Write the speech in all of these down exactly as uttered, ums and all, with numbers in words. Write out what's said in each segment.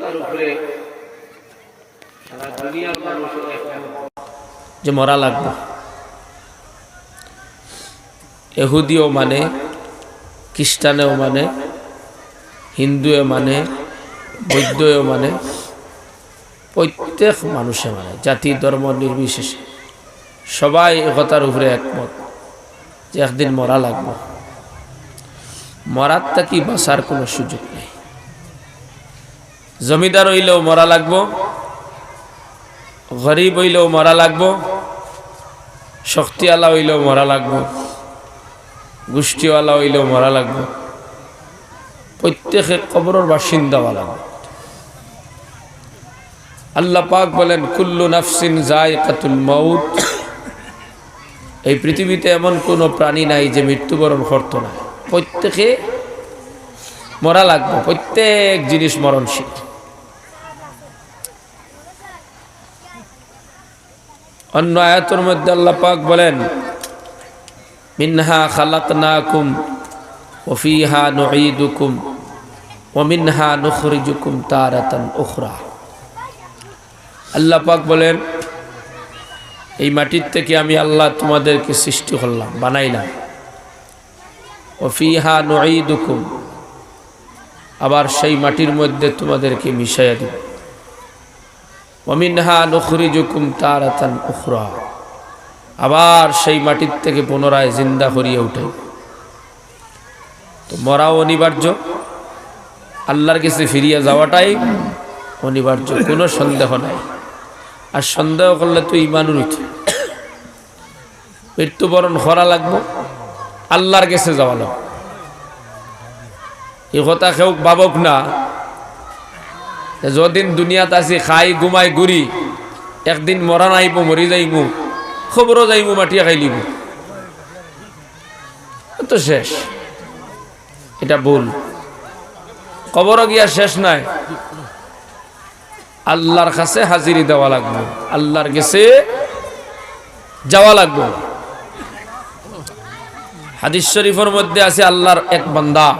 তার উপরে সারা দুনিয়ার মানুষ একমত যে মরা লাগবো। এহুদিও মানে, খ্রিস্টানেও মানে, হিন্দুয়ে মানে, বৌদ্ধেও মানে, প্রত্যেক মানুষে মানে, জাতি ধর্ম নির্বিশেষে সবাই এ কথার উপরে একমত যে একদিন মরা লাগবো। মরার থাকি বাঁচার কোনো সুযোগ নাই। জমিদার অইলেও মরা লাগবো, গরিব অইলেও মরা লাগবো, শক্তিআলা অইলেও মরা লাগবো, গোষ্ঠীআলা অইলেও মরা লাগবো, প্রত্যেকে কবরর বাসিন্দা অওয়া লাগবো। আল্লাহ পাক বলেন, "কুল্লু নাফসিন যায়িকাতুল মাউত।" এই পৃথিবীতে এমন কোনো প্রাণী নাই যে মৃত্যুবরণ করতো না। প্রত্যেকে মরা লাগবো, প্রত্যেক জিনিস মরণশীল। অন্য আয়াতর মধ্যে আল্লাহ পাক বলেন, "মিনহা খালাকনাকুম ওয়া ফিহা নুঈদুকুম ওয়া মিনহা নুখরিজুকুম তারাতান উখরা।" আল্লাহ পাক বলেন, "এই মাটির থেকে আমি আল্লাহ তোমাদেরকে সৃষ্টি করলাম, বানাইলাম। ওয়া ফিহা নুঈদুকুম, আবার সেই মাটির মধ্যে তোমাদেরকে মিশাইয়া দিব। ওয়া মিনহা নুখরিজুকুম তারাতান উখরা, আবার সেই মাটির থেকে পুনরায় জিন্দা করিয়া উঠাই।" তো মরাও অনিবার্য, আল্লাহর কাছে ফিরিয়া যাওয়াটাই অনিবার্য, কোনো সন্দেহ নাই। আর সন্দেহ করলে তো ইমানও রইত। মৃত্যুবরণ করা লাগবো, আল্লাহর কাছে যাওয়া লাগবো। এই কথা কেউ ভাবুক না যে যদিন দুনিয়াত আছি, খাই, ঘুমাই, ঘুরি, একদিন মরণ আইবো, মরি যাইমু, কবরও যাইমু, মাটিয়ে খাইলিবো, তো শেষ। এটা ভুল। কবরও গিয়া শেষ নাই, আল্লাহর কাছে হাজিরি দেওয়া লাগবো, আল্লাহর কাছে যাওয়া লাগবো। হাদিস শরীফর মধ্যে আছে, আল্লাহর এক বান্দা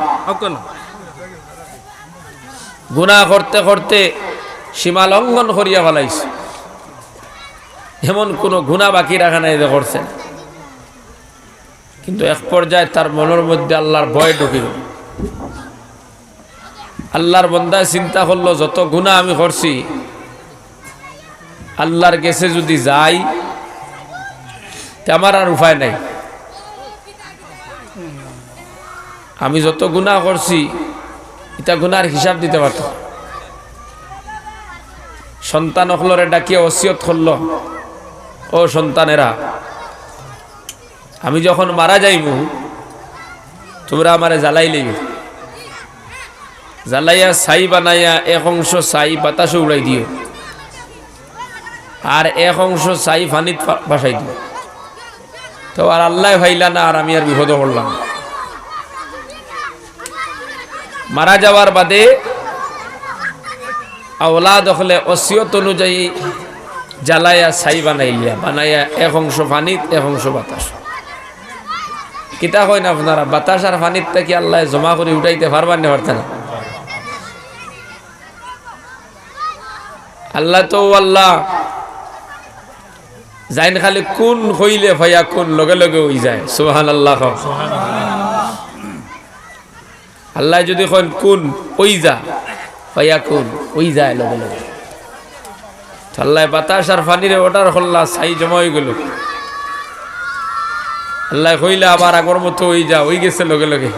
গুনাহ করতে করতে সীমা লঙ্ঘন করিয়া ফালাইছে, এমন কোনো গুনাহ বাকি রাখা নাই যে করছে না। কিন্তু এক পর্যায়ে তার মনর মধ্যে আল্লাহর ভয় ঢুকিল। আল্লাহর বন্দায় চিন্তা করলো, যত গুনাহ আমি করছি, আল্লাহর কাছে যদি যাই, তে আমার আর উপায় নাই। আমি যত গুনাহ করছি, ইতা গুনার হিসাব দিতে পারতো। সন্তান অকলরে ডাকিয়া ওসিয়ত করলো, "ও সন্তানেরা, আমি যখন মারা যাইমু, তোমরা আমারে জ্বালাইলিও, জ্বালাইয়া ছাই বানাইয়া এক অংশ ছাই বাতাসো উড়াই দিও, আর এক অংশ ছাই পানিত ফা-, ভাসাই দিও।" তো আর আল্লায় পাইলা না, আর আমি আর বিপদো পড়লাম। মারা যাওয়ার বাদে আওলাদ অকলে ওসিয়ত অনুযায়ী জ্বালাইয়া ছাই বানাইলিয়া, বানাইয়া এক অংশ পানিত, এক অংশ বাতাস। কিতা কইন আপনারা, বাতাস আর পানিত থাকি আল্লায় জমা করি উঠাইতে পারবা নি, পারতা না? আল্লাহ তো আল্লাহ, যাইন খালি কুন কইলে ফায়াকুন লগে লগে অই যায়। সুবহানাল্লাহ। আল্লায় যদি কইন কুন, অই যা, ফায়াকুন, অই যায় লগে লগে। তো আল্লায় বাতাস আর পানিরে order করলা, ছাই জমা অই গেল। আল্লায় কইলা আবার আগর মতো অই যা, অই গেছে লগে লগে।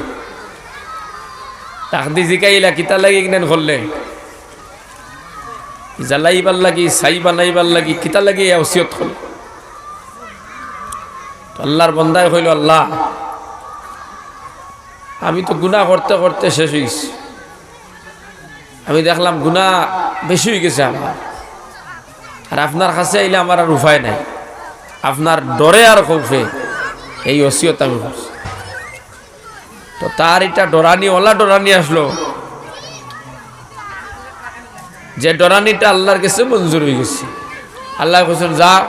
ডাকদি জিকাইলা, "কিতা লাগি ইগনাইন করলে?" জ্বালাইবার লাগি, ছাই বানাইবার লাগি, কিতা লাগি এই ওসিয়ত করলে? তো আল্লাহর বন্দায় কইল, "আল্লাহ, আমি তো গুনাহ করতে করতে শেষ অই গেছি। আমি দেখলাম গুনাহ বেশি অই গেছে আমার। আর আপনার কাছে আইলে আমার আর উপায় নাই। আপনার ডরে আর খৌফে এই ওসিয়ত আমি করছি।" তো তার ইটা ডরানি, অলা ডরানি আসলো, যে ডরানিটা আল্লাহর কাছে মঞ্জুর অই গেছে। আল্লায় কইছইন, "যা,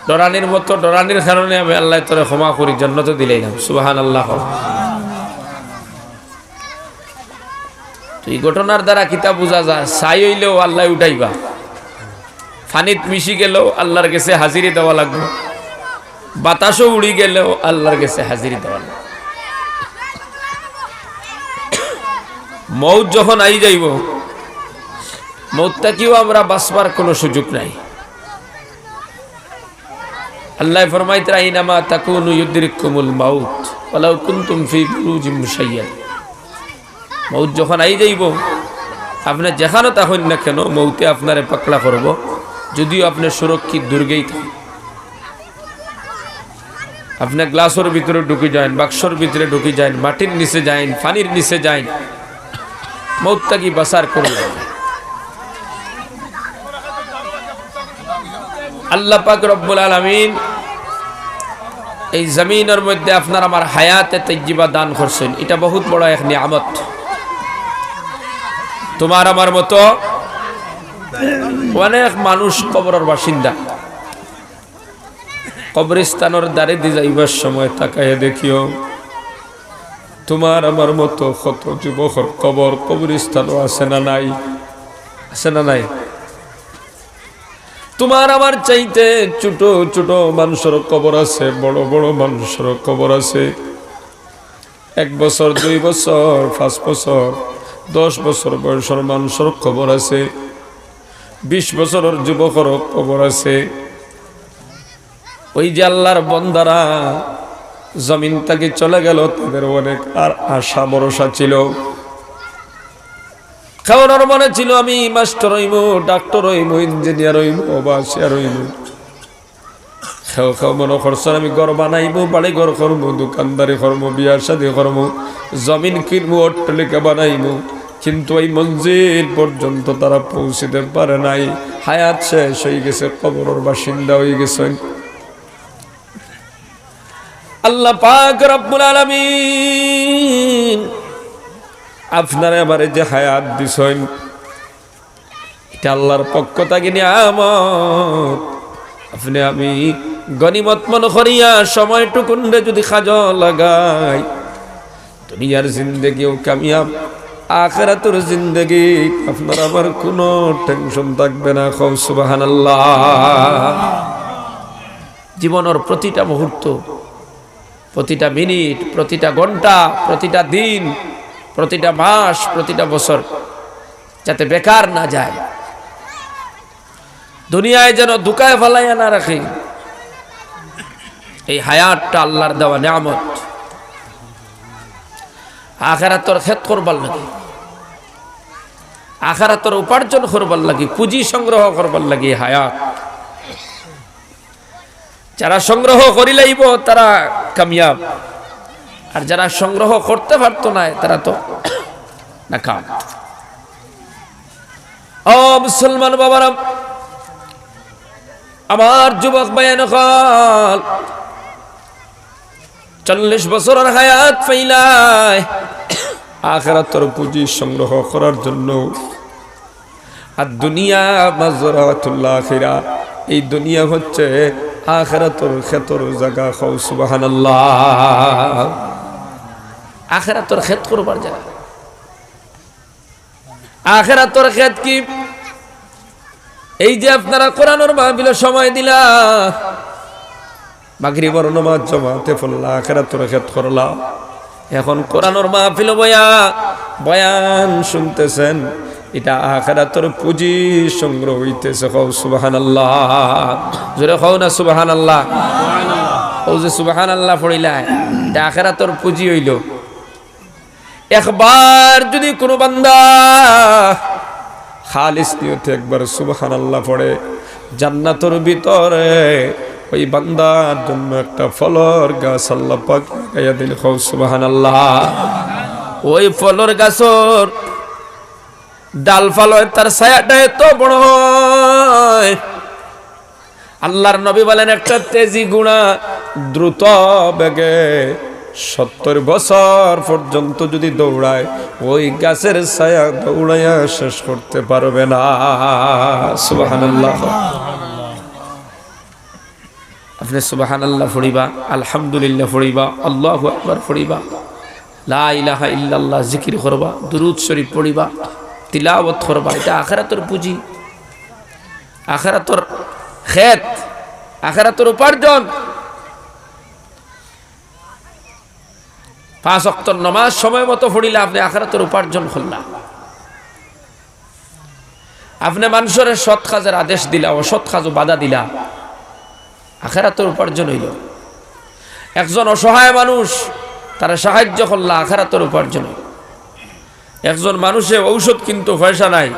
ডরানির মতো, ডরানির কারণে আমি আল্লায় তোরে ক্ষমা করি, জান্নাতো দিলাইলাম।" সুবহানাল্লাহ। তো এই ঘটনার দ্বারা কিতা বুঝা যায়? ছাই অইলেও আল্লায় উঠাইবা, পানিত মিশি গেলেও আল্লার গেছে হাজিরি দেওয়া লাগবো, বাতাসও উড়ি গেলেও আল্লার গেছে হাজিরি দেওয়া লাগবো। মউত যখন আই যাইবো, মউত থাকিও আমরা বাঁচবার কোনো সুযোগ নাই। আল্লায় ফরমাইতরা, "আইনামা তাকুনু ইউদরিককুমুল মাউত ওয়ালাউ কুনতুম ফি বুরুজিম মুশাইয়াদা।" মউত যখন আই যাইবো, আপনে যেখানো থাকইন না কেনো, মউতে আপনারে পাকড়া করবো, যদিও আপনে সুরক্ষিত দুর্গেই থাকইন। আপনে গ্লাসর ভিতরে ঢুকি যাইন, বাক্সর ভিতরে ঢুকি যাইন, মাটির নিচে যাইন, পানির নিচে যাইন, মউত থাকি বাঁচার কোনো উপায় নাই। আল্লাহ পাক রব্বুল আলামিন এই জমিনর মধ্যে আপনার আমার হায়াতে তৈয়্যিবা দান করছইন, ইটা বহুত বড় এক নিয়ামত। তুমার আমার মতো অনেক মানুষ কবরর বাসিন্দা। কবরস্থানর দ্বারেদি যাইবার সময় তাকাইয়া দেখিও, তুমার আমার মতো কত যুবকর কবর কবরস্থানো আছে না নাই? আছে না নাই? তুমার আমার চাইতে ছোট ছোট মানুষর কবর আছে, বড় বড় মানুষর কবর আছে। এক বছর, দুই বছর, পাঁচ বছর, দশ বছর বয়সর মানুষর কবর আছে, বিশ বছরর যুবকর কবর আছে। ওই যে আল্লার বন্দারা জমিন থাকি চলে গেল, তাদের অনেক আর আশা ভরসা ছিল। কেউর মনে ছিল, "আমি মাস্টার অইমু, ডাক্তার অইমু, ইঞ্জিনিয়ার অইমু, ওভারসিয়ার অইমু।" কেউ কেউ মনে করছইন, "আমি ঘর বানাইমু, বাড়ি ঘর করমু, দোকানদারি করমু, বিয়া শাদি করমু, জমিন কিনমু, অট্টালিকা বানাইমু।" কিন্তু এই মঞ্জিল পর্যন্ত তারা পৌঁছিতে পারে নাই। হায়াত শেষ অই গেছে, কবরর বাসিন্দা অই গেছইন। আল্লাহ পাক রব্বুল আলামিন আপনারে আমারে যে হায়াত দিছইন, ইটা আল্লার পক্ষ থাকি নিয়ামত। আপনে আমি গনিমত মনে করিয়া সময়টুকুনরে যুদি কাজো লাগাই, দুনিয়ার জিন্দেগিও কামিয়াব, আখেরাতর জিন্দেগি আপনার আমার কুনু টেনশন থাকবে না। কও সুবহানাল্লাহ। জীবনর প্রতিটা মুহূর্ত, প্রতিটা মিনিট, প্রতিটা ঘন্টা, প্রতিটা দিন, প্রতিটা মাস, প্রতিটা বছর যাতে বেকার না যায়, দুনিয়ায় যেন ধুকায় ফালাইয়া না রাখে। এই হায়াতটা আল্লার দেওয়া নিয়ামত। আখেরাতর খেত করবার লাগি, আখেরাতর উপার্জন করবার লাগি, পুঁজি সংগ্রহ করবার লাগি হায়াত। যারা সংগ্রহ করি লাইবো, তারা কামিয়াব, আর যারা সংগ্রহ করতে পারতো না, তারা তো নাকাম। ও মুসলমান বাবারা, আমার যুবক ভাইয়াইন অকল, চল্লিশ বছরর হায়াত পাইলায় আখেরাতর পুঁজি সংগ্রহ করার জন্য। আর দুনিয়া মাজরাতুল আখিরা, এই দুনিয়া হচ্ছে আখেরাতর খেতর জাগা। কও সুবহানাল্লাহ। আখেরাতর খেত করবার জাগা। আখেরাতর খেত কি? এই যে আপনারা কোরআনর মাহফিলো সময় দিলা, মাগরিবর নমাজ জমাতে পড়লা, আখেরাতর খেত করলা। এখন কোরআনর মাহফিলো বয়া বয়ান শুনতেছেন, ইটা আখেরাতর পুঁজি সংগ্রহ অইতেছে। কও সুবহানাল্লাহ, জোরে কও না সুবহানাল্লাহ। অউ যে সুবহানাল্লাহ পড়িলায়, ইটা আখেরাতর পুঁজি অইলো। একবার যুদি কুনু বান্দা খালিস নিয়তে একবার সুবহানাল্লাহ পড়ে, জান্নাতর ভিতরে ওই বান্দার জন্য একটা ফলর গাছ আল্লাহ পাক লাগাইয়া দিন। কও সুবহানাল্লাহ। ওই ফলর গাছর ডালপালা অয়, তার ছায়াটা এত বড় অয়, আল্লার নবী বলেন, একটা তেজি ঘোড়া দ্রুত বেগে সত্তর বছর পর্যন্ত যুদি দৌড়ায়, ওই গাছের ছায়া দৌড়াইয়া শেষ করতে পারবে না। সুবহানাল্লাহ। আপনে সুবহানাল্লাহ পড়িবা, আলহামদুলিল্লাহ পড়িবা, আল্লাহু আকবার পড়িবা। লা ইলাহা ইল্লাল্লাহ জিকির করবা, দুরূদ শরীফ পড়িবা, তিলাওয়াত করবা, ইটা আখেরাতর পুঁজি, আখেরাতর খেত, আখেরাতর উপার্জন। পাঁচ ওয়াক্তর নামাজ সময় মতো পড়িলা, আপনে আখেরাতর উপার্জন করলা। আপনে মানষরে সৎ কাজর আদেশ দিলা, অসৎ কাজো বাধা দিলা, আখেরাতর উপার্জন অইলো। একজন অসহায় মানুষ, তারে সাহায্য করলা, আখেরাতর উপার্জন অইলো। একজন মানষে ঔষধ কিনতো, পয়সা নাই,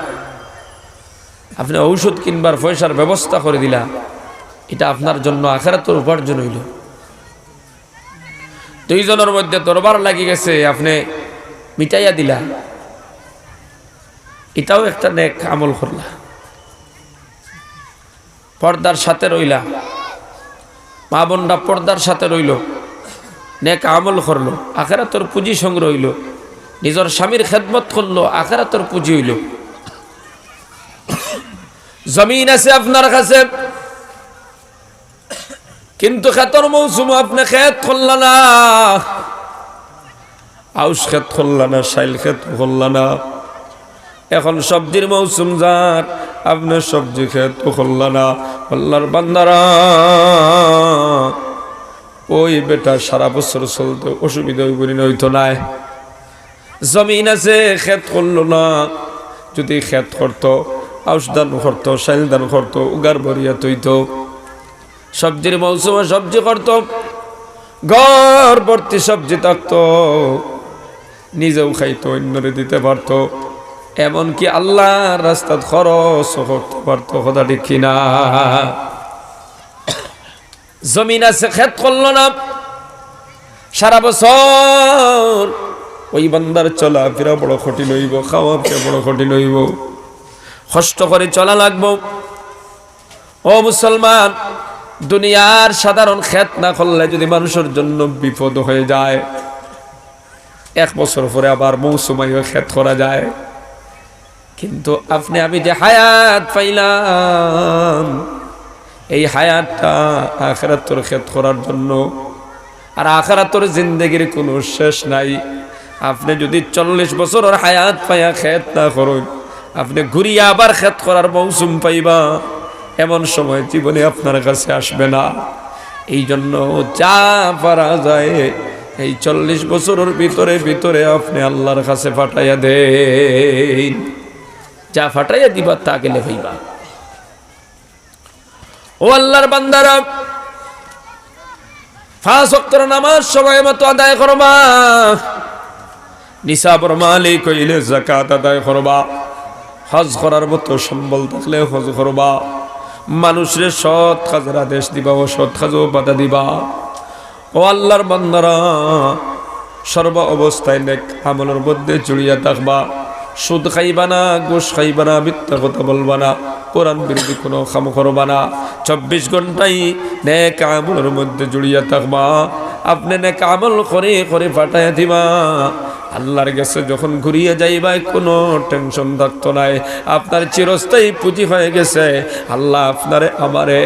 আপনে ঔষধ কিনবার পয়সার ব্যবস্থা করি দিলা, ইটা আপনার জন্য আখেরাতর উপার্জন অইলো। দুইজনর মধ্যে দরবার লাগি গেছে, আপনে মিটাইয়া দিলা, ইটাও একটা নেক আমল করলা। পর্দার সাথে রইলা, মা বোনরা পর্দার সাথে রইলো, নেক আমল করলো, আখেরাতর পুঁজি সংগ্রহ অইলো। নিজর স্বামীর খেদমত করলো, আখেরাতর পুঁজি অইলো। জমিন আছে আপনার কাছে, কিন্তু খেতর মৌসুমো আপনে খেত করলা না, আউশ খেত করলা না, শাইল খেত করলা না। এখন সবজির মৌসুম যার, আপনে সবজি খেত করলা না। আল্লার বান্দারা, ওই বেটা সারা বছর চলতে অসুবিধা অইবো নি? অইতো নায়। জমিন আছে, খেত করলো না। যদি খেত করতো, আউশ ধান করতো, শাইল ধান করতো, উগার ভরিয়া থইতো, সবজির মৌসুমো সবজি করতো, ঘর ভর্তি সবজি থাকতো, নিজেও খাইতো, অইন্যরে দিতে পারতো, এমনকি আল্লার রাস্তাত খরচও করতে পারতো। কথা ঠিক কি না? জমিন আছে, খেত করলো না, সারা বছর ওই বান্দার চলাফিরা বড় কঠিন অইবো, খাওয়া পিয়া বড় কঠিন অইবো, কষ্ট করি চলা লাগবো। ও মুসলমান, দুনিয়ার সাধারণ খেত না করলে যদি মানুষর জন্য বিপদ হয়ে যায়, এক বছর পরে আবার মৌসুম আইয়া খেত করা যায়। কিন্তু আপনে আমি যে হায়াত পাইলাম, এই হায়াতটা আখেরাতর খেত করার জন্য। আর আখেরাতর জিন্দেগির কুনু শেষ নাই। আপনে যদি চল্লিশ বছরর হায়াত পাইয়া খেত না করইন, আপনে ঘুরিয়া আবার খেত করার মৌসুম পাইবা, এমন সময় জীবনে আপনার কাছে আসবে না। এই জন্য যা পারা যায়, এই চল্লিশ বছরর ভিতরে ভিতরে আপনে আল্লার কাছে পাঠাইয়া দেইন। যা পাঠাইয়া দিবা, তা গেলে পাইবা। ও আল্লার বান্দারা, পাঁচ ওয়াক্তর নামাজ সময় মতো আদায় করবা, নিসাবর মালিক অইলে যাকাত আদায় করবা, হজ করার মতো সম্বল থাকলে হজ করবা, মানুষরে সৎ কাজর আদেশ দিবা, অসৎ কাজো বাধা দিবা। ও আল্লার বান্দারা, সর্ব অবস্থায় নেক আমলর মধ্যে জড়িয়া থাকবা। সুদ খাইবা না, ঘুষ খাইবা না, মিথ্যা কথা বলবা না, কোরআন বিরোধী কুনু কাম করবা না। চব্বিশ ঘন্টাই নেক আমলর মধ্যে জড়িয়া থাকবা। আপনে নেক আমল করি করি পাঠাইয়া দিবা। আল্লার গেছে যখন ঘুরিয়া যাইবা, কুনু tension থাকতো নায়। আপনার চিরস্থায়ী পুঁজি হয়ে গেছে। আল্লা আপনারে আমারে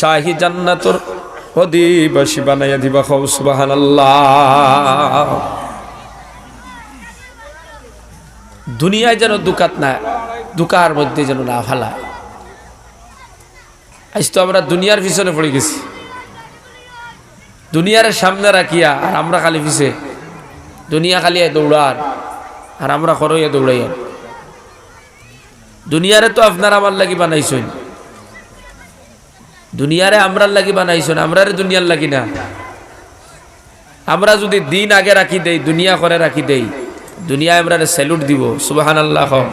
শাহী জান্নাতর অধিবাসী বানাইয়া দিবা। কও সুবহানাল্লাহ। দুনিয়ায় যেন ধুকাত না, ধুকার মধ্যে যেন না ফালায়। আইজ তো আমরা দুনিয়ার পিছনে পড়ি গেছি, দুনিয়ারে সামনে রাখিয়া আর আমরা খালি পিছে। দুনিয়া খালি দৌড়ার আর আমরা খরইয়া দৌড়াইয়ার। দুনিয়ারে তো আপনার আমার লাগি বানাইছইন, দুনিয়ারে আমরার লাগি বানাইছইন, আমরারে দুনিয়ার লাগি না। আমরা যুদি দিন আগে রাখি দেই, দুনিয়া পরে রাখি দেই, দুনিয়ায় আমরারে salute দিবো। সুবহানাল্লাহ কও।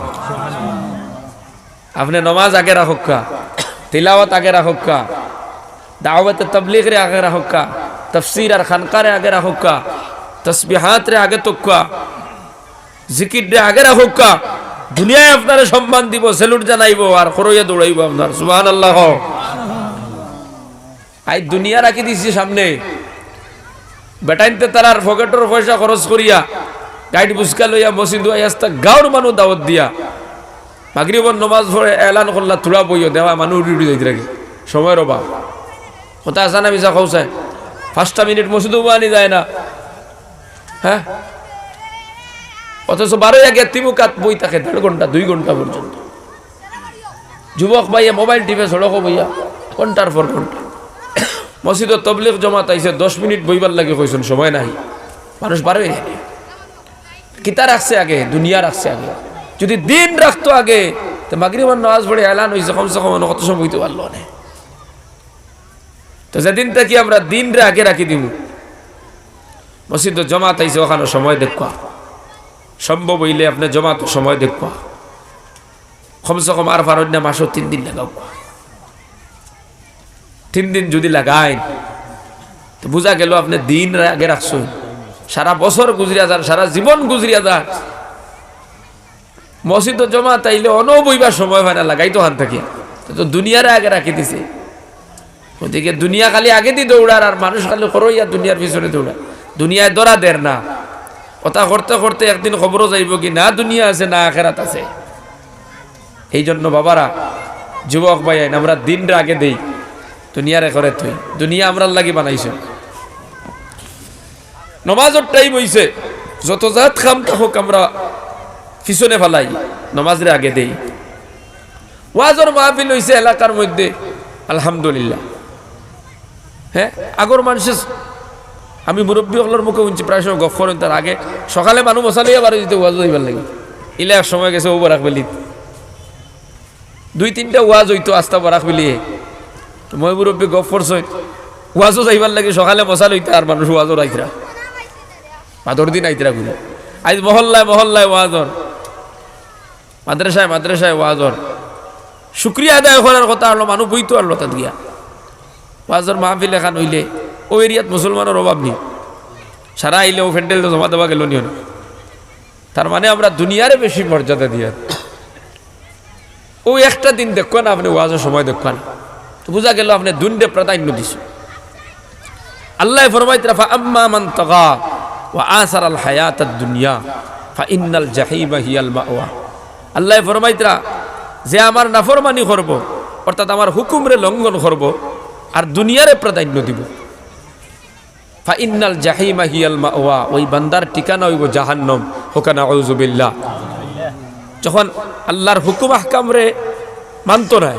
আপনে নমাজ আগে রাখউক্কা, তিলাওয়াত আগে রাখউক্কা, দাওয়াতে তাবলীগরে আগে রাখউক্কা, তাফসীর আর খানকারে আগে রাখউক্কা, তসবিহাতরে আগে তউক্কা, জিকিররে আগে রাখউক্কা। দুনিয়ায় আপনারে সম্মান দিবো, salute জানাইবো আর খরইয়া দৌড়াইবো আপনার। সুবহানাল্লাহ কও। আইজ দুনিয়া রাখি দিছি সামনে। বেটাইন্তে তারার পকেটর পয়সা খরচ করিয়া, গাইট বুসকা লইয়া মসজিদো আইয়া আস্তা গাঁওর মানুষ দাওয়াত দিয়া, মাগরিবর নমাজ পড়ে এলান করলা, থুড়া বইও, দেখবা মানুষ উঠি উঠি যাইতে লাগে। সময়র অভাব। কথা আছে না মিছা কও চাই? পাঁচটা মিনিট মসজিদো বওয়ানি যায় না। হ্যাঁ? অথচ বারোই আগে তিমুকাত বই থাকে দেড় ঘন্টা, দুই ঘন্টা পর্যন্ত। যুবক ভাইয়ে মোবাইল টিপে সড়কো বইয়া ঘন্টার পর ঘন্টা। মসজিদো তবলিগ জমাত আইছে, দশ মিনিট বইবার লাগি কইছইন, সময় নাই। মানুষ বারোই আগে। কিতা রাখছে আগে? দুনিয়া রাখছে আগে। যদি দিন রাখতো আগে, তে মাগরিবর নামাজ পড়ে এলান অইছে, কমসে কম অনো কত সময় বইতো পারলো অনে। তো যেদিন থাকি আমরা দিনরে আগে রাখি দিমু, মসজিদো জমাত আইছে, অখানো সময় দেখবা, সম্ভব অইলে আপনে জমাতো সময় দেখবা, কমসে কম আর পারইন না মাসো তিন দিন লাগাউক্কা। তিন দিন যদি লাগাইন, তো বুঝা গেলো আপনে দিনরে আগে রাখছইন। সারা বছর গুজরিয়া যার, সারা জীবন গুজরিয়া যার, মসজিদো জমাত আইলে অনো বইবার সময় পায় না, লাগাইতো কান থাকি। তো, তো দুনিয়ারে আগে রাখি দিছে। গতিকে দুনিয়া খালি আগেদি দৌড়ার আর মানুষ খালি করইয়া দুনিয়ার পিছনে দৌড়ার। দুনিয়ায় ধরা দের না। অতা করতে করতে একদিন খবরও যাইবোগি, না দুনিয়া আছে না আখেরাত আছে। এই জন্য বাবারা, যুবক ভাইয়াইন, আমরা দিনরে আগে দেই, দুনিয়ারে করে থই। দুনিয়া আমরার লাগি বানাইছে। নমাজর টাইম অইছে, যত জাত কাম থাকউক আমরা পিছনে ফালাই, নমাজরে আগে দেই। ওয়াজর মাহফিল অইছে এলাকার মধ্যে, আলহামদুলিল্লাহ। হ্যাঁ, আগর মানষে, আমি মুরব্বি অকলর মুখে হুনছি, প্রায় সময় গফ করইন, তার আগে সকালে মানুষ মশা লইয়া বারই দিতো ওয়াজো যাইবার লাগি। ইলা এক সময় গেছে অউ বরাক ভ্যালিত। দুই তিনটা ওয়াজ অইতো আস্তা বরাক ভ্যালিয়ে। তো ময় মুরব্বি গফ করছইন, ওয়াজো যাইবার লাগি সকালে মশা লইতা আর মানুষ ওয়াজর আইতরা। বাদর দিন আইতরা করি। আইজ মহল্লায় মহল্লায় ওয়াজর। মাদ্রাসায় মাদ্রাসায় ওয়াজর। শুকরিয়া আদায় করার কথা আরলো, মানুষ বইতো আরলো তাত গিয়া। ওয়াজর মাহফিল এখান অইলে অউ এরিয়াত মুসলমানর অভাব নি। সারা আইলে অউ প্যান্ডেল জমা দেওয়া গেলো নি অনে। তার মানে আমরা দুনিয়ারে বেশি মর্যাদা দিয়ার। অউ একটা দিন দেখবা না, আপনে ওয়াজর সময় দেখবা না। তো বুঝা গেলো আপনে দুনিয়ারে প্রাধান্য দিছো। আল্লায় ফরমাইতরা, "ফাআম্মা মান তাগা ওয়া আসারাল হায়াতাদ দুনিয়া ফাইন্নাল জাহিমা হিয়াল মাওয়া।" আল্লায় ফরমাইতরা, যে আমার নাফরমানি করবো, অর্থাৎ আমার হুকুমরে লঙ্ঘন করবো, আর দুনিয়ারে প্রাধান্য দিবো, ফাইন্নাল জাহিমা হিয়াল মাওয়া, ওই বান্দার ঠিকানা অইবো জাহান্নাম। কউক্কা নাউজুবিল্লাহ। যখন আল্লার হুকুম আহকামরে মানতো নায়,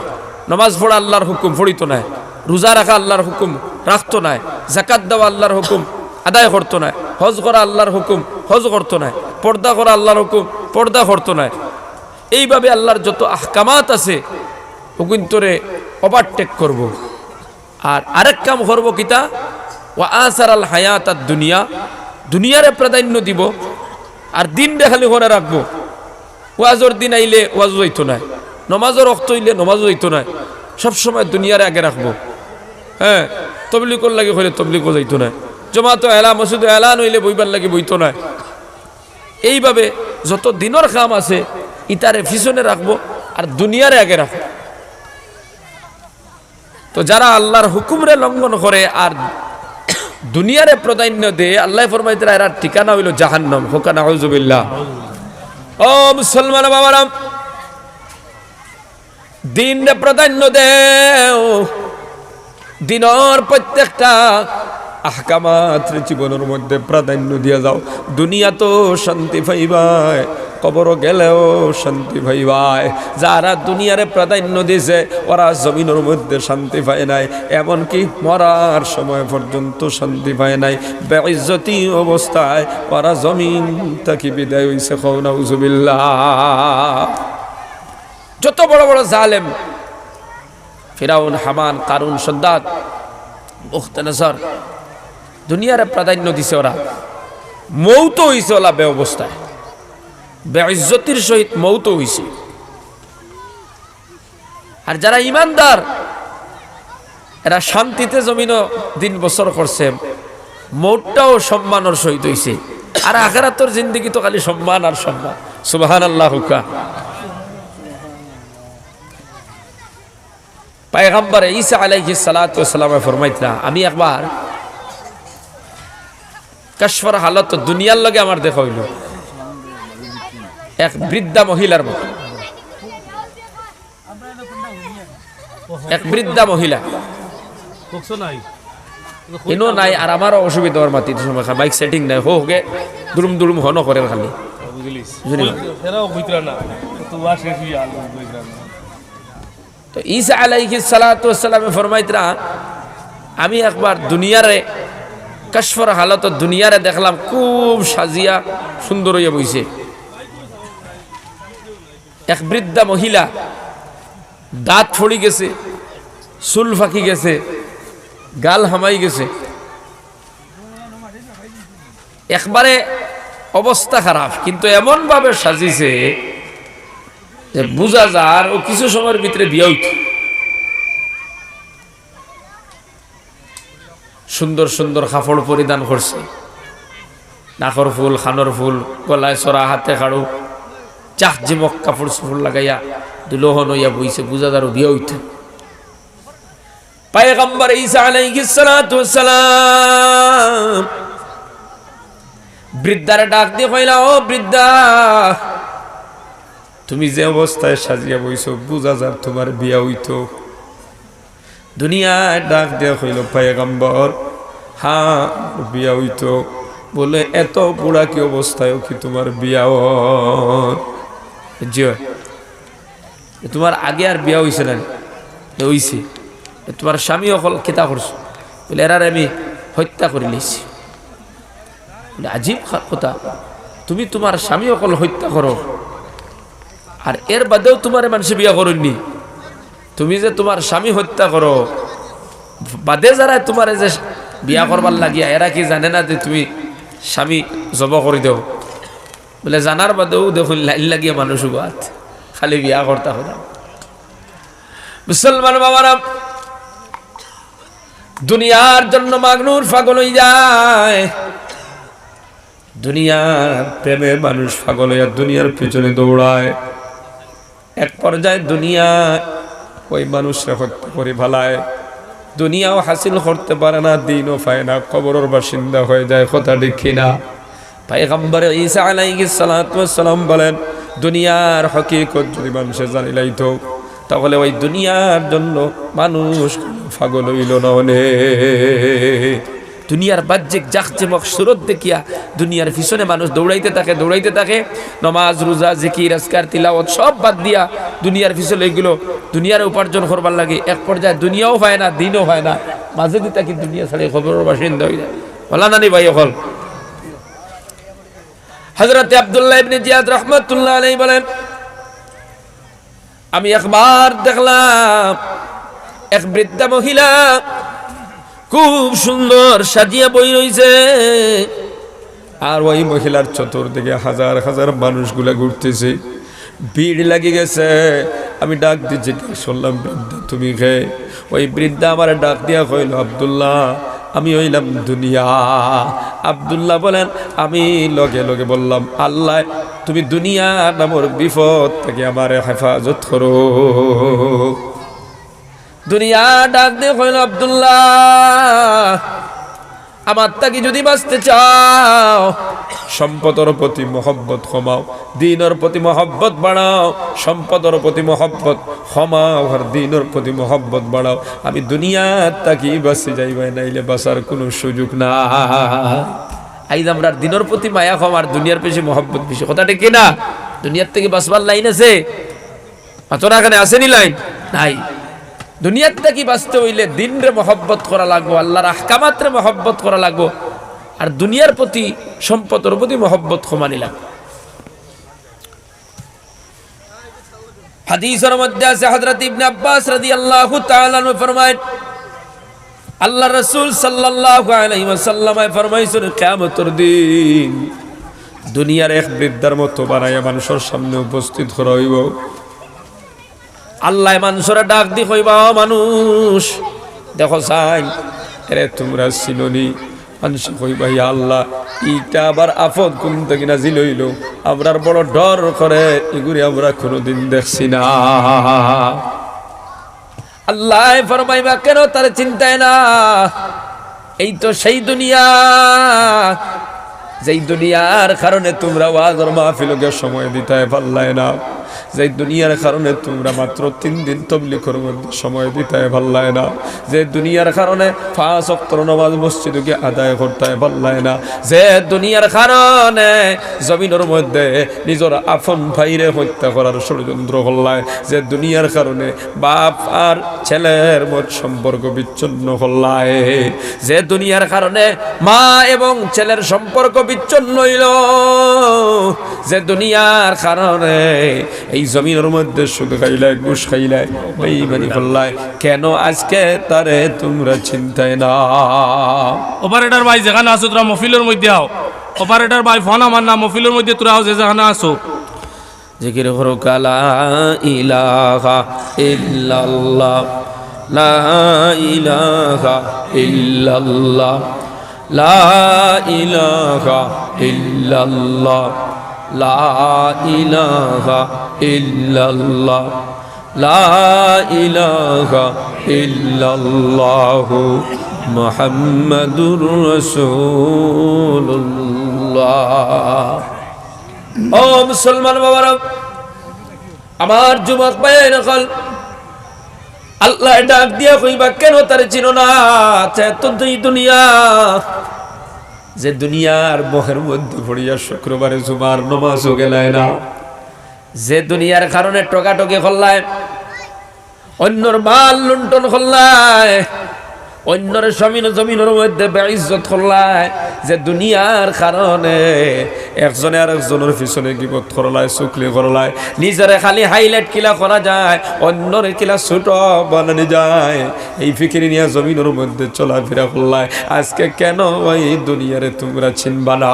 নমাজ পড়া আল্লার হুকুম পড়িতো নায়, রুজা রাখা আল্লার হুকুম রাখতো নায়, যাকাত দেওয়া আল্লার হুকুম আদায় করতো নায়, হজ করা আল্লার হুকুম হজ করতো নায়, পর্দা করা আল্লার হুকুম পর্দা করতো নায়, এইভাবে আল্লার যত আহকামাত আছে অগুইন্তরে ওভারটেক করবো। আর আরেক কাম করবো কিতা? ওয়া আসারাল হায়াতাদ দুনিয়া, দুনিয়ারে প্রাধান্য দিবো, আর দিনরে খালি করে রাখবো। ওয়াজর দিন আইলে ওয়াজো যাইতো নায়, নমাজর অক্ত অইলে নমাজো যাইতো নায়, সবসময় দুনিয়ারে আগে রাখবো। হ্যাঁ, তবলিগর লাগি কইলে তবলিগো যাইতো নায়, জমাতো এলা-, মসজিদো এলান অইলে বইবার লাগি বইতো নায়। এইভাবে যত দিনর কাম আছে ইতারে পিছনে রাখবো, আর দুনিয়ারে আগে রাখবো। তো যারা আল্লার হুকুমরে লঙ্ঘন করে আর দুনিয়ারে প্রাধান্য দেয়, আল্লায় ফরমাইতরা এরার ঠিকানা অইলো জাহান্নাম। কউক্কা নাউজুবিল্লাহ। ও মুসলমান বাবারা, দিনরে প্রাধান্য দেও, দিনর প্রত্যেকটা আহকামাতরে জীবনর মধ্যে প্রাধান্য দিয়া যাও। দুনিয়াত শান্তি পাইবায়, কবরো গেলেও শান্তি পাইবায়। যারা দুনিয়ারে প্রাধান্য দিছে, ওরা জমিনর মধ্যে শান্তি পায় নাই, এমনকি মরার সময় পর্যন্ত শান্তি পায় নাই। বেইজ্জতি অবস্থায় ওরা জমিন থাকি বিদায় অইছে। কও নাউজুবিল্লাহ। যত বড় বড় জালেম, ফিরাউন, হামান, কারুন, সদ্দাদ, বুখতনেসর, দুনিয়ারে প্রাধান্য দিছে ওরা, মৌত অইছে ওলা বেঅবস্থায়, বেইজ্জতির সহিত মৌত অইছে। আর যারা ইমানদার, এরা শান্তিতে জমিনো দিন বসর করছে, মৌতটাও সম্মানর সহিত অইছে। আর আখেরাতর জিন্দেগি তো খালি সম্মান আর সম্মান। সুবহানাল্লাহ কউক্কা। পয়গম্বর ঈসা আলাইহিস সালাতু ওয়াস সালামে ফরমাইতরা, "আমি একবার কাশফর হালত দুনিয়ার লগে আমার দেখা অইলো, এক বৃদ্ধা মহিলার মতো।" এক বৃদ্ধা মহিলা। ইনো নাই, আর আমারও অসুবিধা অর মাতিত সময়, মাইক সেটিং নাই, হো হোকে দুরুম দুরুম হনো করের খালি। বুঝলি? এরাও কইতরা না, তো ওয়া শেষ হইয়া আর কইতরা না। তো ঈসা আলাইহিস সালাতু ওয়াস সালামে ফরমাইতরা, "আমি একবার দুনিয়ারে, কাশফর হালত দুনিয়ারে দেখলাম, খুব সাজিয়া সুন্দর হইয়া বইছে। এক বৃদ্ধা মহিলা, দাঁত পড়ি গেছে, চুল ফাঁকি গেছে, গাল হামাই গেছে, একবারে অবস্থা খারাপ, কিন্তু এমন ভাবে সাজিছে যে বুঝা যার ও কিছু সময়ের ভিতরে বিয়া হইতো।" সুন্দর সুন্দর কাপড় পরিধান করছে, নাকর ফুল, কানর ফুল, গলায় ছড়া, হাতে খাড়ু, জাকজমক কাপড় চোপড় লাগাইয়া দুলহন হইয়া বইছে, বুঝা যার ও বিয়া হইতো। পয়গম্বর ঈসা আলাইহিস সালাতু ওয়াস সালাম বৃদ্ধারে ডাক দিয়া কইলা, "ও বৃদ্ধা, তুমি যে অবস্থায় সাজিয়া বইছো, বুঝা যার তুমার বিয়া হইতো।" দুনিয়ায় ডাক দিয়া কইল, "পয়গম্বর, হ্যাঁ, বিয়া হইতো।" বলে, "এত বুড়া কি অবস্থায়ও কি তুমার বিয়া অর?" জি অয়। এ তুমার আগে আর বিয়া হইছে না নি? এ হইছে। এ তুমার স্বামী অকল কিতা করছে? বলে, "এরারে আমি হত্যা করি লাইছি।" বলে, "আজীব খা-, কথা, তুমি তুমার স্বামী অকল হত্যা করো, আর এর বাদেও তুমারে মানষে বিয়া করইন নি? তুমি যে তুমার স্বামী হত্যা করো, বাদে যারা তুমারে যে বিয়া করবার লাগিয়া, এরা কি জানে না যে তুমি স্বামী জব করি দেও?" বলে, "জানার বাদেও দেখইন লাইন লাগিয়া মানুষ উবাত, খালি বিয়া করতা কথা।" মুসলমান বাবারা, দুনিয়ার জন্য মানুষ পাগল হই যায়, দুনিয়ার প্রেমে মানুষ পাগল হইয়া দুনিয়ার পিছনে দৌড়ায়। এক পর্যায়ে দুনিয়া ওই মানুষরে হত্যা করি ফালায়, দুনিয়াও হাসিল করতে পারে না, দিনও পায় না, কবরর বাসিন্দা হয়ে যায়। কথা ঠিক কিনা? পয়গম্বর ঈসা আলাইহিস সালাতু ওয়াস সালাম বলেন, দুনিয়ার হকিকত যদি মানষে জানি লাইতো, তাহলে ওই দুনিয়ার জন্য মানুষ পাগল হইল না অনে। দুনিয়ার বাহ্যিক জাকজমক সুরত দেখিয়া দুনিয়ার পিছনে মানুষ দৌড়াইতে থাকে, দৌড়াইতে থাকে। নমাজ, রোজা, জিকির, আজকার, তিলাওয়াত সব বাদ দিয়া দুনিয়ার পিছনে এগুলো দুনিয়ার উপার্জন করবার লাগি। এক পর্যায়ে দুনিয়াও পায় না, দিনও পায় না, মাঝে দিতা কি দুনিয়া ছাড়ি কবরর বাসিন্দা হই যায়। বলা নানি ভাই অকল? হযরতে আব্দুল্লাহ ইবনে জিয়াদ রহমাতুল্লাহ আলাইহি বলেন, আমি একবার দেখলাম এক বৃদ্ধা মহিলা খুব সুন্দর সাজিয়া বই রইছে, আর ওই মহিলার চতুর্দিকে হাজার হাজার মানুষগুলা ঘুরতেছে, ভিড় লাগি গেছে। আমি ডাক দিছি, জিজ্ঞেস করলাম, "বৃদ্ধা, তুমি কে?" ওই বৃদ্ধা আমারে ডাক দিয়া কইল, "আব্দুল্লাহ, আমি হইলাম দুনিয়া।" আব্দুল্লাহ বলেন, আমি লগে লগে বললাম, "আল্লাহ, তুমি দুনিয়া নামর বিপদ থাকি আমারে হেফাজত করো।" দুনিয়া ডাক দিয়া কইল, "আব্দুল্লাহ, আমার থাকি যদি বাঁচতে চাও, সম্পদর প্রতি মহব্বত কমাও, দিনর প্রতি মহব্বত বাড়াও, সম্পদর প্রতি মহব্বত কমাও, আর দিনর প্রতি মহব্বত বাড়াও। আমি দুনিয়ার থাকি বাঁচি যাইবায়, নাইলে বাঁচার কোনো সুযোগ না।" আইজ আমরার দিনর প্রতি মায়া কম আর দুনিয়ার বেশি মহব্বত বেশি। কথা ঠিক কিনা? দুনিয়ার থাকি বাঁচবার লাইন আছে? মাতরা কেনে, আছে নি লাইন? নাই। দুনিয়ার থাকি বাঁচতে হইলে দিনরে মহব্বত করা লাগবো, আল্লাহর আহকামাতরে মহব্বত করা লাগবো, আর দুনিয়ার প্রতি, সম্পদর প্রতি মহব্বত কমানি লাগবো। হাদিসর মধ্যে আছে, হযরত ইবনে আব্বাস রাদিয়াল্লাহু তাআলা আনহু ফরমায়, আল্লাহর রাসূল সাল্লাল্লাহু আলাইহি ওয়াসাল্লামে ফরমাইছইন, কিয়ামতর দিন দুনিয়ার এক বৃদ্ধার মতো বানাইয়া মানুষর সামনে উপস্থিত করা হইবো। আল্লায় মানষরে ডাক দি কইবা, "ও মানুষ, দেখো চাইন, এরে তুমরা চিনো নি?" মানষে কইবা, "ইয়া আল্লাহ, ইটা আবার আফত কুন থাকি নাজিল অইলো? আমরার বড় ডর করে, ইগুরে আমরা কুনুদিন দেখছি না।" আল্লায় ফরমাইবা, "কেন তারে চিনতায় না? এই তো সেই দুনিয়া।" যেই দুনিয়ার কারণে তুমরা ওয়াজর মাহফিলো গিয়া সময় দিতায় পারলায় না, যেই দুনিয়ার কারণে তুমরা মাত্র তিন দিন তবলিগর মধ্যে সময় দিতায় পারলায় না, যে দুনিয়ার কারণে পাঁচ ওয়াক্তর নামাজ মসজিদো গিয়া আদায় করতায় পারলায় না, যে দুনিয়ার কারণে জমিনর মধ্যে নিজর আপন ভাইরে হত্যা করার ষড়যন্ত্র করলায়, যে দুনিয়ার কারণে বাপ আর ছেলের মত সম্পর্ক বিচ্ছিন্ন করলায়, যে দুনিয়ার কারণে মা এবং ছেলের সম্পর্ক বিচ্ছিন্ন অইলো, যে দুনিয়ার কারণে এই জমিনর মধ্যে সুদ খাইলায়, ঘুষ খাইলায়, বেইমানি করলায়, কেন আজকে তারে তুমরা চিনতায় না? অপারেটর ভাই, যেখানো আছো তোরা মহফিলর মধ্যে আও। অপারেটর ভাই, ফোন আমার না, মহফিলর মধ্যে তোরা আও, যে যেখানো আছো। জিকির করো, লা ইলাহা ইল্লাল্লাহ, লা ইলাহা ইল্লাল্লাহ, লা ইলাহা ইল্লাল্লাহ, লা ইলাহা ইল্লাল্লাহ, লা ইলাহা ইল্লাল্লাহু মুহাম্মাদুর রাসূলুল্লাহ। ও মুসলমান বাবারা, আমার যুবক ভাইয়াইন অকল, আল্লায় ডাক দিয়া কইবা, কেন তারে চিনো না? তে তো দুই দুনিয়া, যে দুনিয়ার মোহের মধ্যে পড়িয়া শুক্রবারে জুমার নমাজও গেলায় না, যে দুনিয়ার কারণে ঠকাঠকি করলায়, অইন্যর মাল লুণ্ঠন করলায়, অইন্যর জমিন, জমিনর মধ্যে বেইজ্জত করলায়, যে দুনিয়ার কারণে একজনে আরেকজনর পিছনে গিবত করলায়, চুগলি করলায়, নিজরে খালি highlight কিলা করা যায়, অইন্যরে কিলা ছোট বানানি যায়, এই ফিকির নিয়া জমিনর মধ্যে চলাফিরা করলায়। আজকে কেন ওই দুনিয়ারে তুমরা চিনবা না?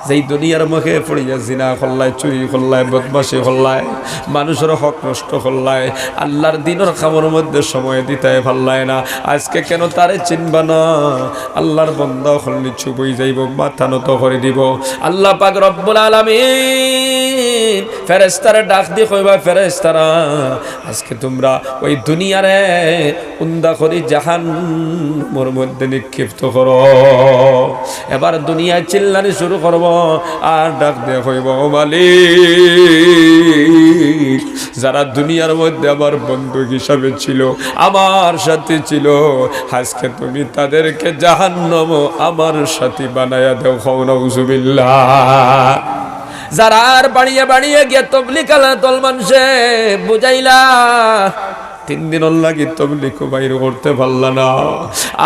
যেই দুনিয়ার মুখে পড়িয়া জিনা করলায়, চুরি করলায়, বদমাশি করলায়, মানুষর হক নষ্ট করলায়, আল্লার দিনর কামর মধ্যে সময় দিতায় পারলায় না, আজকে কেন তারে চিনবা না? আল্লার বন্দা অকল নিচু বই যাইবো, মাথা নত করি দিবো। আল্লা পাক রব্বুল আলামিন ফেরেশতারে ডাক দি কইবা, ফেরেশতারা, আজকে তুমরা ওই দুনিয়ারে উন্দা করি জাহান্নামর মধ্যে নিক্ষিপ্ত করো। এবার দুনিয়ায় চিল্লানি শুরু করবো, আর ডাক দিয়া কইবো, "ও মালিক, যারা দুনিয়ার মধ্যে আমার বন্ধু হিসাবে ছিল, আমার সাথী ছিল, আজকে তুমি তাদেরকে জাহান্নামো আমার সাথী বানাইয়া দেও।" কও নাউজুবিল্লাহ। যারার বাড়িয়ে বাড়িয়ে গিয়া তবলিগ আলা দল মানষে বুঝাইলা, তিন দিনর লাগি তবলিগও বাইর করতে পারলা না।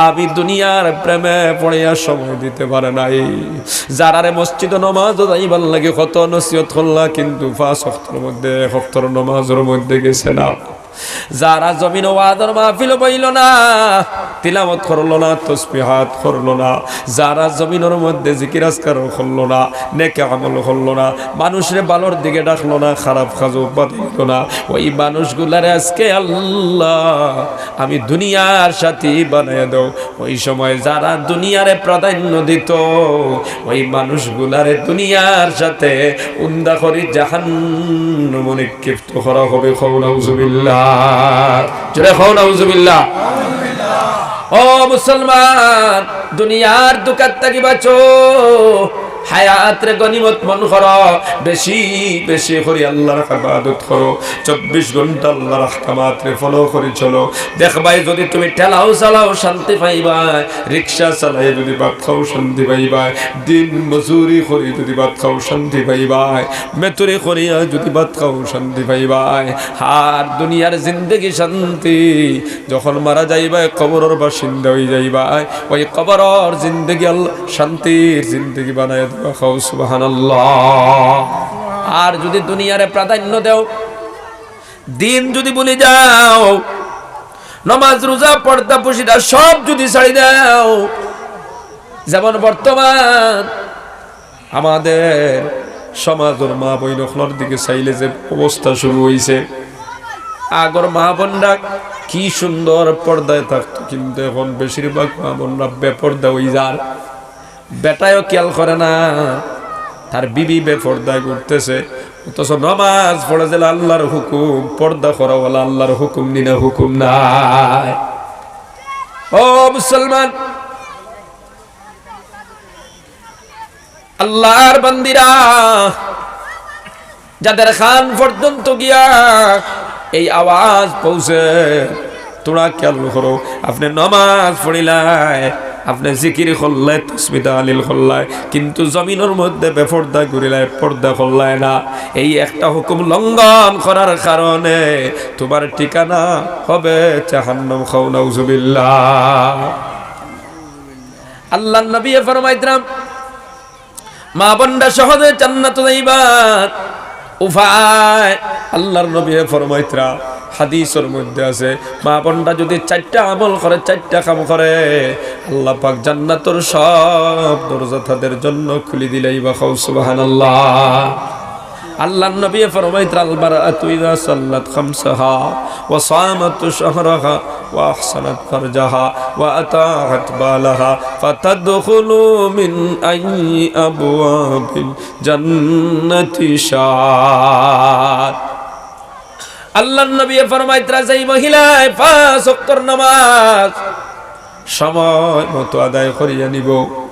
আমি দুনিয়ার প্রেমে পড়িয়া সময় দিতে পারে নাই। যারারে মসজিদো নমাজও যাইবার লাগি কত নসিহত করলা, কিন্তু পাঁচ ওয়াক্তর মধ্যে এক ওয়াক্তর নমাজর মধ্যে গেছে না। যারা জমিনও ওয়াজর মাহফিলো বইলো না, তিলাওয়াত করলো না, তসবিহাত করলো না, যারা জমিনর মধ্যে জিকির আজকার করলো না, নেক আমল করলো না, মানুষরে ভালোর দিকে ডাকলো না, খারাপ কাজও বাধা দিল না, ওই মানুষগুলারে আজকে আল্লাহ আমি দুনিয়ার সাথী বানাইয়া দেও। ওই সময় যারা দুনিয়ারে প্রাধান্য দিত, ওই মানুষগুলারে দুনিয়ার সাথে উন্দা করি জাহান্নামো নিক্ষিপ্ত করা হবে। কও নাউজুবিল্লাহ। জোরে কও নাউজুবিল্লাহ। ও মুসলমান, দুনিয়ার দুকাত থাকি বাঁচো, হায়াতরে গনিমত মন করো, বেশি বেশি করি আল্লার ইবাদত করো, চব্বিশ ঘন্টা আল্লার আহকামাতরে follow করি চলো। দেখবায়, যদি তুমি ঠেলাও চালাও, শান্তি পাইবায়, রিক্সা চালাই যদি ভাত খাও, শান্তি পাইবায়, দিন মজুরি করি যদি ভাত খাও, শান্তি পাইবায়, মেতুরি করিয়া যদি ভাত খাও, শান্তি পাইবায়। আর দুনিয়ার জিন্দেগি শান্তি, যখন মারা যাইবায়, কবরর বাসিন্দা অই যাইবায়, ওই কবরর জিন্দেগি আল্লাহ শান্তির জিন্দেগি বানাইয়া দিবা। কও সুবহানাল্লাহ। আর যদি দুনিয়ারে প্রাধান্য দেও, দিন যদি ভুলি যাও, নমাজ, রোজা, পর্দা, পুশিদা সব যদি ছাড়ি দেও, যেমন বর্তমান আমাদের সমাজর মা বইন অকলর দিকে চাইলে যে অবস্থা শুরু অইছে, আগর মা বইনরা কি সুন্দর পর্দায় থাকতো, কিন্তু এখন বেশিরভাগ মা বইনরা বেপর্দা অই যার। বেটায়ও খেয়াল করে না, তার বিবি বেপর্দায় ঘুরতেছে, অথচ নমাজ পড়ে যে আল্লার হুকুম, পর্দা করা ওলা আল্লার হুকুম নি না হুকুম নায়। ও মুসলমান, আল্লাহর বান্দিরা, যাদের কান পর্যন্ত গিয়া এই আওয়াজ পৌঁছে, তোরা খেয়াল করো, আপনে নমাজ পড়িলায়, আপনে জিকির করলায়, তসবি তাহলিল করলায়, কিন্তু জমিনর মধ্যে বেপর্দা ঘুরিলায়, পর্দা করলায় না। এই একটা হুকুম লঙ্ঘন করার কারণে তোমার ঠিকানা হবে জাহান্নাম। কও নাউজুবিল্লাহ। আল্লাহর নবী ফরমাইতরা, মা বোনরা সহজে জান্নাত যাইবা। উপায়, আল্লাহর নবী ফরমাইতরা, হাদিসর মধ্যে আছে, মা বোনরা যদি চাইরটা আমল করে, চাইরটা কাম করে, আল্লাহ পাক জান্নাতর সব দরজা তাদের জন্য খুলি দিলাইবা। কও সুবহানাল্লাহ। আল্লাহর নবী ফরমাইতরা, আল মারআতু ইযা সাল্লাত খামসাহা ওয়া সামাত শাহরাহা وأحصنت فرجها وأطاعت بعلها فلتدخل من أي أبواب الجنة شاءت। আল্লাহর নবী ফরমাইতরা, যেই মহিলায় পাঁচ ওয়াক্তর নামাজ সময় মতো আদায় করিয়া নিবো।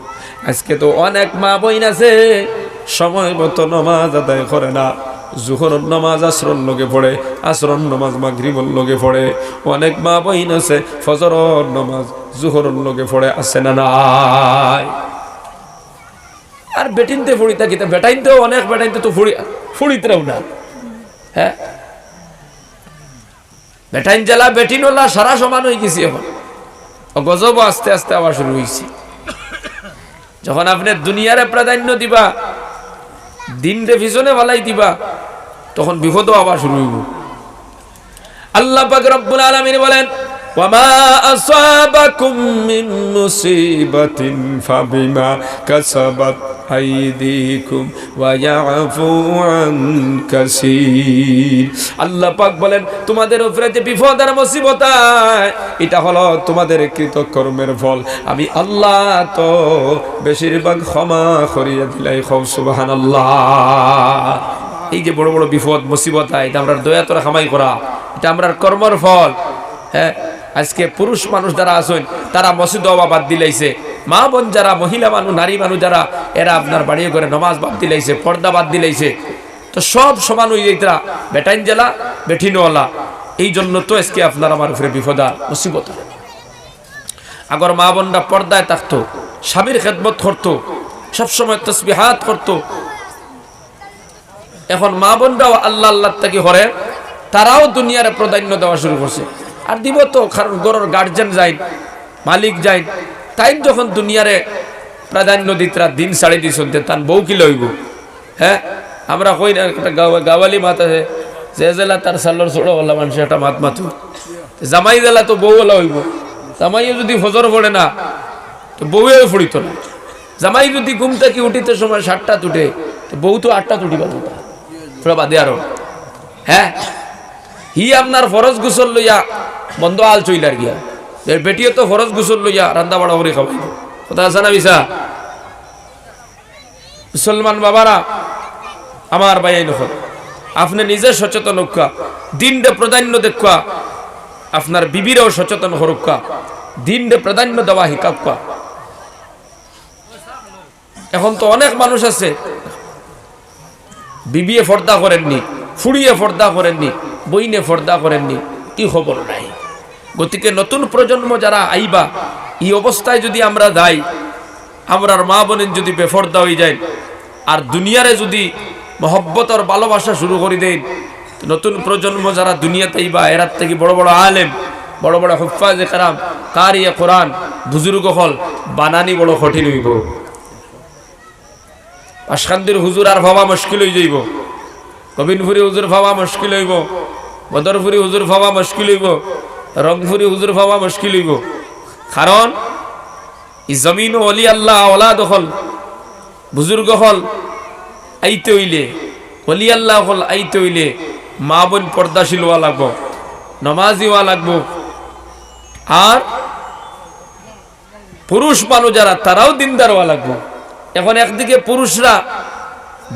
আজকে তো অনেক মা বইন আছে, সময় মতো নামাজ আদায় করে না। জোহরর নামাজ আসরর লগে পড়ে, আসরর নামাজ মাগরিবর লগে পড়ে। অনেক মা বইন আছে, ফজরর নামাজ জোহরর লগে পড়ে, আছে না নাই? আর বেটিন্তে পড়িতা কিতা, বেটাইন্তে অনেক, বেটাইন্তে তো পড়ি-, পড়িতরাও না। হ্যাঁ, বেটাইন যেলা বেটিন অলা সারা সমান অইগেছে অখন। ও গজবও আস্তে আস্তে আওয়া শুরু অইছে। যখন আপনে দুনিয়ারে প্রাধান্য দিবা, দিনরে পিছনে ফালাই দিবা, তখন বিপদও আওয়া শুরু অইবো। আল্লাহ পাক রব্বুল আলামিন বলেন, "ওয়ামা আসাবাকুম মিন মুসিবাতিন ফাবিমা কাসাবাত আইদিকুম ওয়া ইয়াফু আন কাসীর।" আল্লাহ পাক বলেন, তোমাদের উপরে যে বিপদ আর মুসিবত আয়, এটা হলো তোমাদের কৃতকর্মের ফল। আমি আল্লাহ তো বেশিরভাগ ক্ষমা করিয়া দিলাই। কও সুবহানাল্লাহ। এই যে বড় বড় বিপদ মুসিবত আয়, এটা আমরার দয়া তরে কামাই করা, এটা আমরার কর্মর ফল। হ্যাঁ, আজকে পুরুষ মানুষ যারা আছইন, তারা মসজিদো আওয়া বাদ দিলাইছে। মা বোন যারা, মহিলা মানুষ, নারী মানুষ যারা, এরা আপনার বাড়ি ঘরে নমাজ বাদ দিলাইছে, পর্দা বাদ দিলাইছে। তো সব সমান অই যাইতরা, বেটাইন যেলা, বেটিনও অলা। এই জন্য তো আজকে আপনার আমার উপরে বিপদ আর মুসিবত। আগর মা বোনরা পর্দায় থাকতো, স্বামীর খেদমত করতো, সবসময় তসবিহাত করতো। এখন মা বোনরাও আল্লাহ আল্লাহ থাকি হরে, তারাও দুনিয়ারে প্রাধান্য দেওয়া শুরু করছে। আর দিব তো, কারণ ঘরর গার্জিয়ান যাইন, মালিক যাইন, তাইন যখন দুনিয়ারে প্রাধান্য দিতরা, দিন ছাড়ি দিছইন, তে তান বউ কিলা অইবো? হ্যাঁ, আমরা কই না, একটা গাওয়া-, গাওয়ালি মাত আছে, যে যেলা তার চালর চুড়া অলা মানষে একটা মাত মাতো। জামাই যেলা তো বউ অলা অইবো। জামাইয়ে যদি ফজর পড়ে না, তো বউয়েও পড়িতো না। জামাই যদি ঘুম থাকি উঠিতে সময় সাতটাত উঠে, তো বউ তো আটটাত উঠিবা। থুড়া বাদে আরো, হ্যাঁ, হি আপনার ফরজ গোসল লইয়া বন্দ আল চইলার গিয়া। এর বেটিয়ে তো ফরজ গোসল লইয়া রান্দা বাড়া করি খাওয়াইবো। কথা আছে না মিছা? মুসলমান বাবারা, আমার ভাইয়াইন অকল, আপনে নিজে সচেতন অউক্কা, দিনরে প্রাধান্য দেউক্কা, আপনার বিবিরেও সচেতন করউক্কা, দিনরে প্রাধান্য দেওয়া হিকাউক্কা। এখন তো অনেক মানুষ আছে, বিবিয়ে পর্দা করেননি, ফুড়িয়ে পর্দা করেননি, বইনে পর্দা করেননি, ই খবর নাই। গতিকে নতুন প্রজন্ম যারা আইবা, ই অবস্থায় যদি আমরা যাই, আমরার মা বোনেন যদি বেপর্দা অই যাইন, আর দুনিয়ারে যদি মহব্বতর ভালোবাসা শুরু করি দেইন, নতুন প্রজন্ম যারা দুনিয়াত আইবা, এরার থাকি বড় বড় আলেম, বড় বড় হুফফাজে কেরাম, কারিয়ে কোরআন, বুজুর্গ অকল বানানি বড় কঠিন অইবো। বাঁশকান্দির হুজুর আর পাওয়া মুশকিল অই যাইবো, গোবিন্দপুরি হুজুর পাওয়া মুশকিল অইবো, বদরপুরি হুজুর পাওয়া মুশকিল অইবো, রংপুরি হুজুর পাওয়া মুশকিল অইবো। কারণ ই জমিনো অলি আল্লাহ আওলাদ অকল, বুজুর্গ অকল আইতে অইলে, অলি আল্লাহ অকল আইতে অইলে মা বোন পর্দাশীল অওয়া লাগবো, নমাজি অওয়া লাগবো। আর পুরুষ মানুষ যারা, তারাও দিনদার অওয়া লাগবো। এখন একদিকে পুরুষরা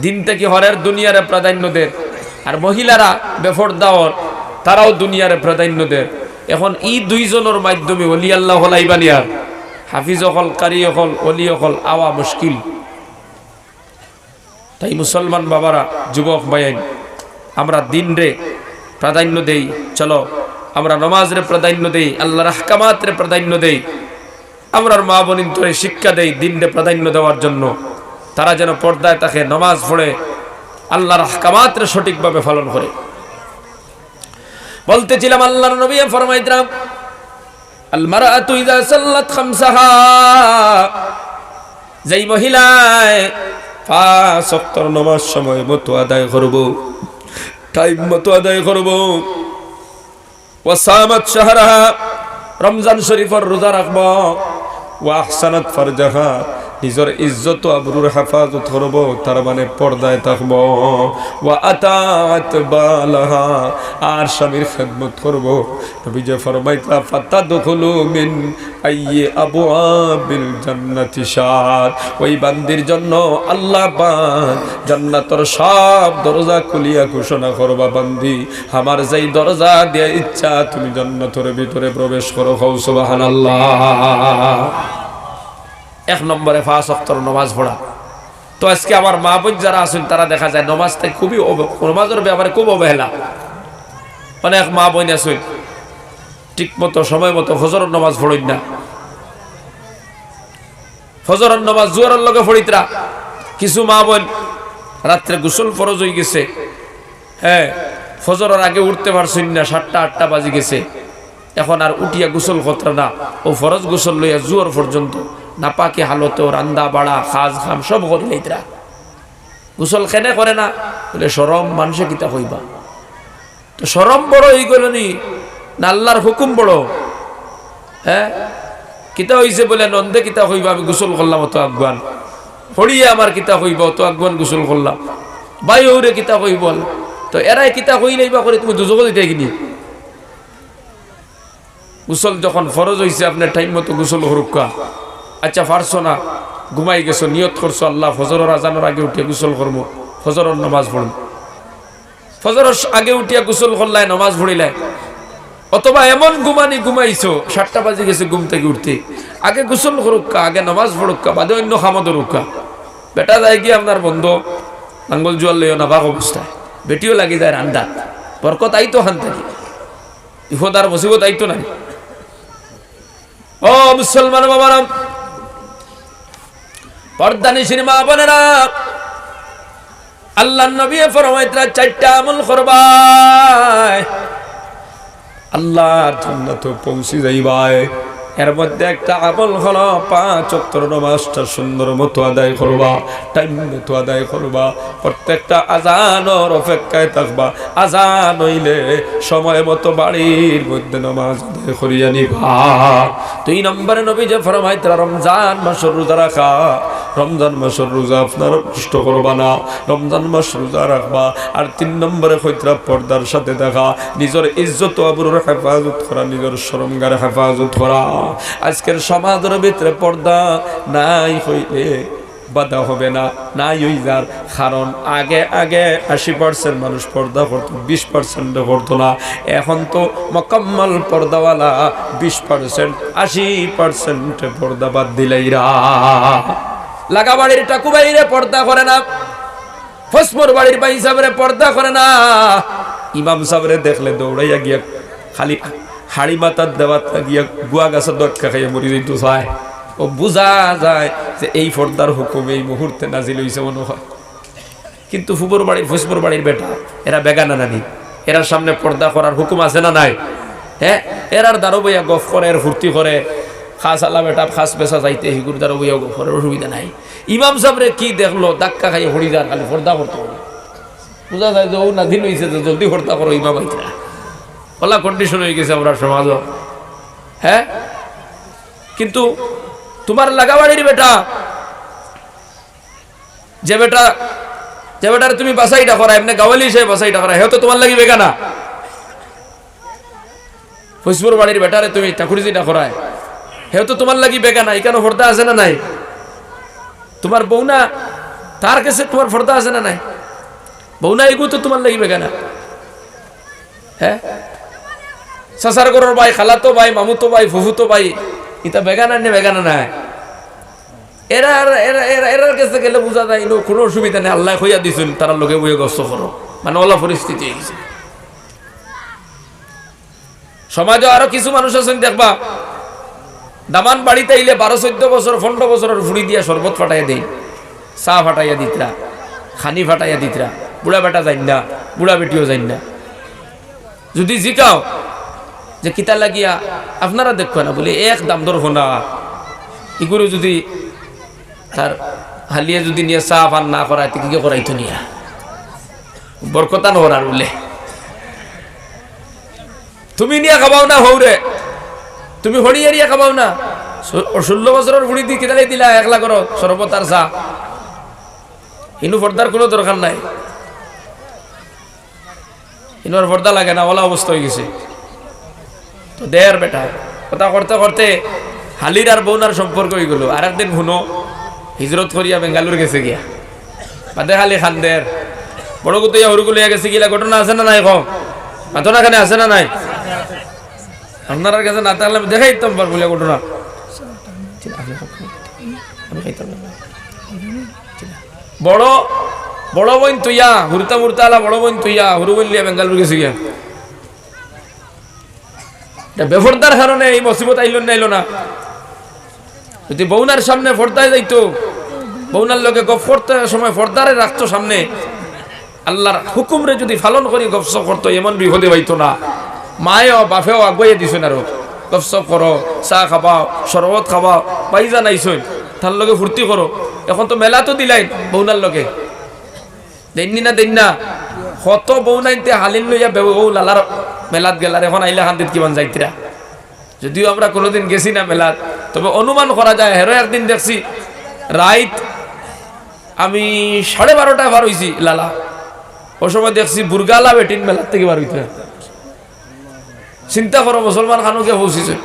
দিন থাকি হরের, দুনিয়ারে প্রাধান্য দের, আর মহিলারা বেপর্দা অর, তারাও দুনিয়ারে প্রাধান্য দের। এখন ই দুইজনর মাধ্যমে অলি আল্লাহ অকল আইবা নি আর? হাফিজ অকল, কারি অকল, অলি অকল আওয়া মুশকিল। তাই মুসলমান বাবারা, যুবক ভাইয়াইন, আমরা দিনরে প্রাধান্য দেই। চলো, আমরা নমাজরে প্রাধান্য দেই, আল্লাহর আহকামাতরে প্রাধান্য দেই। আমরার মা বোনিন্তরে শিক্ষা দেই দিনরে প্রাধান্য দেওয়ার জন্য, তারা যেন পর্দায় থাকে, নমাজ পড়ে, আল্লাহর আহকামাতরে সঠিকভাবে পালন করে। বলতেছিলাম, আল্লাহর নবী ফরমাইতরা, "আল মারআতু ইযা সাল্লাত খামসাহা", যেই মহিলায় পাঁচ ওয়াক্তর নমাজ সময় মতো আদায় করব, টাইম মতো আদায় করব, "ওয়া সামাত শাহরাহা", রমজান শরীফর রোজা রাখব, "ওয়া আহসানাত ফারজাহা", নিজর ইজ্জত আবরুর হেফাজত করব, তার মানে পর্দায় থাকব, "ওয়া আতাআত বালাহা", আর স্বামীর খেদমত করব। নবীজি ফরমাইতরা, "ফাতাদখুলু মিন আইয়ি আবওয়াবিল জান্নাতি শাআত", ওই বান্দির জন্য আল্লাহ পাক জান্নাতর সব দরজা খুলিয়া ঘোষণা করবা, "বান্দি, আমার যেই দরজা দিয়া ইচ্ছা তুমি জান্নাতর ভিতরে প্রবেশ করো।" কও সুবহানাল্লাহ। এক নম্বরে পাঁচ ওয়াক্তর নমাজ পড়া। তো আজকে আমার মা বোন যারা আছইন, তারা দেখা যায় নমাজ তাই খুবই অব-, নমাজর ব্যাপারে খুব অবহেলা। অনেক মা বোন আছইন, ঠিক মতো সময় মতো ফজরর নমাজ পড়ইন না। ফজরর নমাজ জোহরর লগে পড়িতরা। কিছু মা বোন রাত্রে গোসল ফরজ অই গেছে, হ্যাঁ, ফজরর আগে উঠতে পারছইন না, সাতটা আটটা বাজি গেছে, এখন আর উঠিয়া গোসল করতরা না, অউ ফরজ গোসল লইয়া জোহর পর্যন্ত নাপাকি হালতে রান্দা বাড়া কাজ কাম সব করিলাইতরা। গোসল কেনে করে না? বলে, "শরম, মানষে কিতা কইবা।" তো শরম বড় অই গেল নি, না আল্লাহর হুকুম বড়? হ্যাঁ, কিতা অইছে বলে নন্দে কিতা কইবা, আমি গোসল করলাম অত আগুয়ান, হড়িয়ে আমার কিতা কইবা, অত আগুয়ান গোসল করলাম, ভাই ওরে কিতা কইবো। তো এরায় কিতা কইলাইবা করি তুমি দুজখো দিতে গিনি। গোসল যখন ফরজ অইছে, আপনে টাইম মতো গোসল করুক্কা। আচ্ছা, পারছো না, ঘুমাই গেছো, নিয়ত করছো, "আল্লাহ, ফজরর আজানর আগে উঠিয়া গোসল করমু, ফজরর নমাজ পড়মু।" ফজরর আগে উঠিয়া গোসল করলায়, নমাজ পড়িলায়, অথবা এমন ঘুমানি ঘুমাইছো, সাতটা বাজি গেছে ঘুম থাকি উঠতে, আগে গোসল করুক্কা, আগে নমাজ পড়ুক্কা, বাদে অইন্য কামো ধরুক্কা। বেটা যায় গিয়া আপনার বন্ধ, লাঙ্গল জুয়াল লইয়া নাপাক অবস্থায়, বেটিও লাগি যায় রান্দাত, বরকত আইতো হান থাকি। বিপদ আর মুসিবত আইতো না। ও মুসলমান বাবারা, পর্দানিশীন মা বোনেরা, আল্লাহর নবী ফরমাইতরা, চাইরটা আমল করবায়, আল্লাহর জান্নাতো পৌঁছি যাইবায়। এর মধ্যে একটা আমল হলো পাঁচ ওয়াক্তর নমাজটা সুন্দর মতো আদায় করবা, টাইম মতো আদায় করবা, প্রত্যেকটা আজানর অপেক্ষায় থাকবা। আজান অইলে সময় মতো বাড়ির মধ্যে নমাজ আদায় করিয়া নিবা। দুই নম্বরে নবীজি ফরমাইতরা, রমজান মাসর রোজা রাখা, রমজান মাসর রোজা আপনারা নষ্ট করবা না, রমজান মাস রোজা রাখবা। আর তিন নম্বরে কইতরা পর্দার সাথে থাকা, নিজর ইজ্জত আবরুর হেফাজত করা, নিজর শরমগার হেফাজত করা। আজকের সমাজর ভিতরে পর্দা নাই কইলে বাধা হবে না, নাই অই যার। কারণ আগে, আগে আশি পার্সেন্ট মানুষ পর্দা করতো, বিশ পার্সেন্টে করতো না। এখন তো মোকাম্মল পর্দাওয়ালা বিশ পার্সেন্ট, আশি পার্সেন্টে পর্দা বাদ দিলাইরা। লাগা বাড়ির টাকু ভাইরে পর্দা করে না, ফসমর বাড়ির ভাই সাবরে পর্দা করে না, ইমাম সাবরে দেখলে দৌড়াইয়া গিয়া খালি হাড়ি মাথাত দেওয়াত লাগিয়া গুয়া গাছর দটকা খাইয়া মরি যাইতো চায়। ও বুঝা যায় যে এই পর্দার হুকুম এই মুহূর্তে নাজিল অইছে মনে হয়। কিন্তু ফুবর বাড়ির, ফসমর বাড়ির বেটা, এরা বেগানা নানি? এরার সামনে পর্দা করার হুকুম আছে না নাই? হ্যাঁ, এরার দারো বইয়া গফ করে, এর ফুর্তি করে, খাস আলা বেটা, খাস বেচা যাইতে হিগুর দারো বইয়া গফ করে, অসুবিধা নাই। ইমাম সাবরে কি দেখলো, ধাক্কা খাইয়া পড়ি যার, খালি পর্দা করতো। বুঝা যায় যে ও নাজিল অইছে যে জলদি পর্দা করো, ইমাম আইতরা। ওলা কন্ডিশন অই গেছে আমরার সমাজো। হ্যাঁ, কিন্তু তুমার লাগা বাড়ির বেটা, যে বেটা, যে বেটারে তুমি বাছাইটা করায়, এমনে গাওয়ালি হিসাবে বাছাইটা করায়, হেও তো তুমার লাগি বেগানা। ফসমর বাড়ির বেটারে তুমি ঠাকুরিজিটা করায়, হেও তো তুমার লাগি বেগানা। ইখানো পর্দা আছে না নাই? তুমার বউ না, তার গেছে তুমার পর্দা আছে না নাই? বউ না, এগু তো তুমার লাগি বেগানা। হ্যাঁ, চাচার ঘরর ভাই, খালাতো ভাই, মামুতো ভাই, ফুফুতো ভাই, ইতা বেগানা নে বেগানা নায়? এরা, এরা, এরা, এরার গেছে গেলে বুঝা যায়, ইনো কুনু অসুবিধা নাই, আল্লায় কইয়া দিছইন, তারার লগে বইয়া গফসফ করো। মানে, অলা পরিস্থিতি অইগেছে। সমাজো আরো কিছু মানুষ আছইন দেখবা, দামান বাড়িত আইলে বারো চৈদ্দ বছর, পনরো বছরর ফুড়ি দিয়া শরবত ফাটাইয়া দেইন, চা ফাটাইয়া দিতরা, খানি ফাটাইয়া দিতরা, বুড়া বেটা যাইন না, বুড়া বেটিও যাইন না। যুদি জিকাও যে কিতা লাগিয়া, আপনারা দেখবা না, বুলে এক দাম দর ফোনা, ইগুরে যুদি তার হালিয়ে যুদি নিয়া চা পান না করায়, তে কিগে করাইতো নিয়া? বরকতান করার বুলে। তুমি নিয়া খাবাও না হউরে, তুমি হড়ি এরিয়া খাবাও না। ষো-, ষোল্ল বছরর ফুড়ি দি কিতালে দিলা একলা করো শরবত আর চা। ইনো পর্দার কুনু দরকার নাই। ইনোর পর্দা লাগে না, অলা অবস্থা অইগেছে। তো দের বেটা, কথা করতে করতে হালির আর বউনার সম্পর্ক অইগেলো। আরেকদিন হুনো, হিজরত করিয়া বেঙ্গালুর গেছে গিয়া। বাদে খালি কান্দের। বড় গুতইয়া হুরুগু লইয়া গেছে গিলা, ঘটনা আছে না নাই কও? মাতো না কেনে, আছে না নাই? আপনারার গেছে না থাকলে আমি দেখাইতাম পারবো বলে ঘটনা। আমি খাইতাম না। বড়, বড় বইন থইয়া, হুরুতা মুরুতা আলা বড় বইন থইয়া, হুরু বইন লইয়া বেঙ্গালুর গেছে গিয়া। ইটা বেপর্দার কারণে এই মুসিবত আইলো না, আইলো না। যুদি বউনার সামনে পর্দায় যাইতো, বউনার লগে গফ করতে সময় পর্দারে রাখতো সামনে, আল্লার হুকুমরে যুদি পালন করি গফসফ করতো, এমন বিপদে পাইতো না। মায়েও বাপেও আগুয়াইয়া দিছইন আরো, গফসফ করো, চা খাবাও, শরবত খাবাও, ভাইজান আইছইন, তার লগে ফুর্তি করো। এখন তো মেলাত দিলাইন বউনার লগে, দেইন নি না, দেইন না? কত বউনাইন্তে হালির লইয়া বে-, বউ লালার মেলাত গেলার, এখন আইলা কান্দিত কিমান যাইতরা। যদিও আমরা কুনুদিন গেছি না মেলাত, তবে অনুমান করা যায়, হেরো একদিন দেখছি রাইত আমি সাড়ে বারোটায় বার অইছি লালা, অউ সময় দেখছি বুরগালা বেটিন মেলার থাকি বার অইতরা। চিন্তা করো, মুসলমান খানো গিয়া পৌঁছিছে।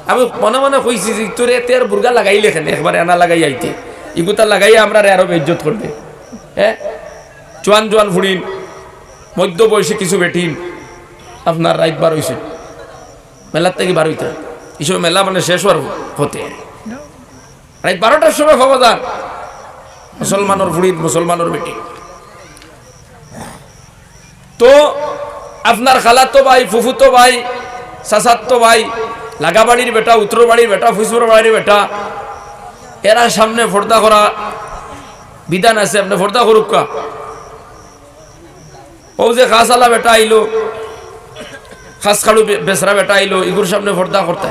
আমি মনে মনে কইছি যে, "তোরে এতে আর বুরগা লাগাইলে কেনে, একবারে আনা লাগাই আইতে, ইগুতা লাগাইয়া আমরারে আরো বেইজ্জত করবে।" হ্যাঁ, জোয়ান জোয়ান ফুড়িন, মধ্য বয়সী কিছু বেটিন, আপনার রাইত বার অইছে, মেলার থাকি বার অইতা, এই সময় মেলা মানে শেষ অওয়ার পথে। রাইত বারোটার সময় পাওয়া যার মুসলমানর ফুড়িত, মুসলমানর বেটি। তো আপনার খালাতো ভাই, ফুফুতো ভাই, চাচাতো ভাই, লাগা বাড়ির বেটা, উত্তর বাড়ির বেটা, ফুসুর বাড়ির বেটা, এরা সামনে পর্দা করা বিধান আছে, আপনে পর্দা করুক্কা। অউ যে খাস আলা বেটা আইলো, খাস খাড়ু বে-, বেসরা বেটা আইলো, ইগুর সামনে পর্দা করতে।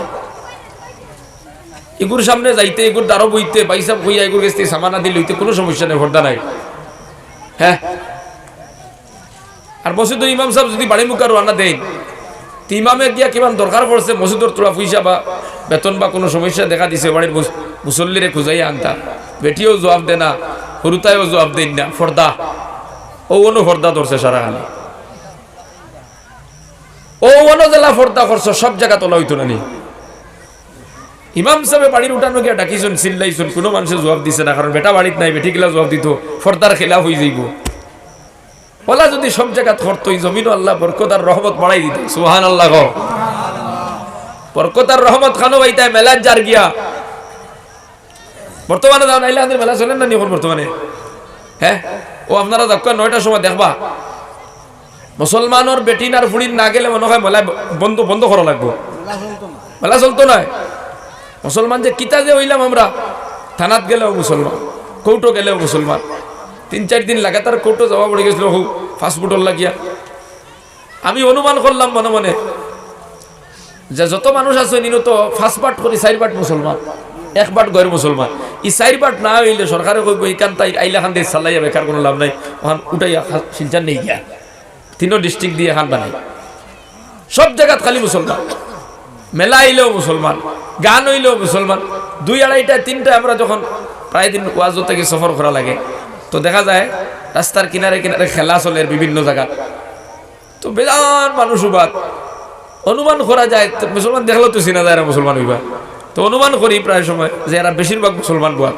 ইগুর সামনে যাইতে, ইগুর দ্বারো বইতে, ভাইসাব কইয়া ইগুর গেছ থাকি সামান আদি লইতে কুনু সমস্যা নাই, পর্দা নাই। হ্যাঁ? আর মসজিদর ইমাম সাব যুদি বাড়ি মুখা রওয়ানা দেইন, তে ইমামে গিয়া কিমান দরকার পড়ছে, মসজিদর থুড়া পয়সা বা বেতন বা কুনু সমস্যা দেখা দিছে, বাড়ির মুস-, মুসল্লিরে খুজাইয়া আনতা, বেটিয়েও জুয়াব দেয় না, হুরুতায়ও জুয়াব দেইন না, পর্দা। অউ অনো পর্দা ধরছে সারা খালি। অউ অনো যেলা পর্দা করছো, সব জাগাত অলা অইতো না নি? ইমাম সাবে বাড়ির উঠানো গিয়া ডাকিছইন, চিল্লাইছইন, কুনু মানষে জুয়াব দিছে না, কারণ বেটা বাড়িত নাই, বেটি কিলা জুয়াব দিতো, পর্দার খেলাফ অইযাইবো। অলা যুদি সব জাগাত করতো, ই জমিনো আল্লায় বরকত আর রহমত বাড়াই দিতো। সুবহানাল্লাহ কও। বরকত আর রহমত খানো পাইতায় মেলাত যার গিয়া। বর্তমানে যাও নাইলে আমাদের মেলা চলের না নি অখন বর্তমানে? হ্যাঁ, অউ আপনারা যাউক্কা নয়টার সময় দেখবা, মুসলমানর বেটিন আর ফুড়িন না গেলে মনে অয় মেলা বন্ধ, বন্ধ করা লাগবো। মেলা চলতো নায়। মুসলমান যে কিতা যে অইলাম আমরা, থানাত গেলেও মুসলমান, কোর্টো গেলেও মুসলমান। তিন চাইর দিন লাগাতার কোর্টো যাওয়া পড়ি গেছিল, অউ ফাস্টফুডর লাগিয়া। আমি অনুমান করলাম মনে মনে যে যত মানুষ আছে, ইনো তো পাঁচ ভাগ করি চাইর ভাগ মুসলমান, এক ভাগ গয়র মুসলমান। ই চাইর ভাগ না অইলে সরকারে কইবো, "ইখান তাই আইলা খান দেশ চালাইয়া বেকার কুনু লাভ নাই, অখান উঠাইয়া খা-, শিলচর নেই গিয়া।" তিনো ডিস্ট্রিক্ট দিয়া খান বানাই, সব জাগাত খালি মুসলমান। মেলা আইলেও মুসলমান, গান অইলেও মুসলমান। দুই আড়াইটা, তিনটা আমরা যখন প্রায় দিন ওয়াজ থাকি সফর করা লাগে, তো দেখা যায় রাস্তার কিনারে কিনারে খেলা চলের বিভিন্ন জাগাত। তো বেজান মানুষ উবাত, অনুমান করা যায়, তো মুসলমান দেখলেও তো চিনা যায় এরা মুসলমান অইবা। তো অনুমান করি প্রায় সময় যে এরা বেশিরভাগ মুসলমান বুয়াত।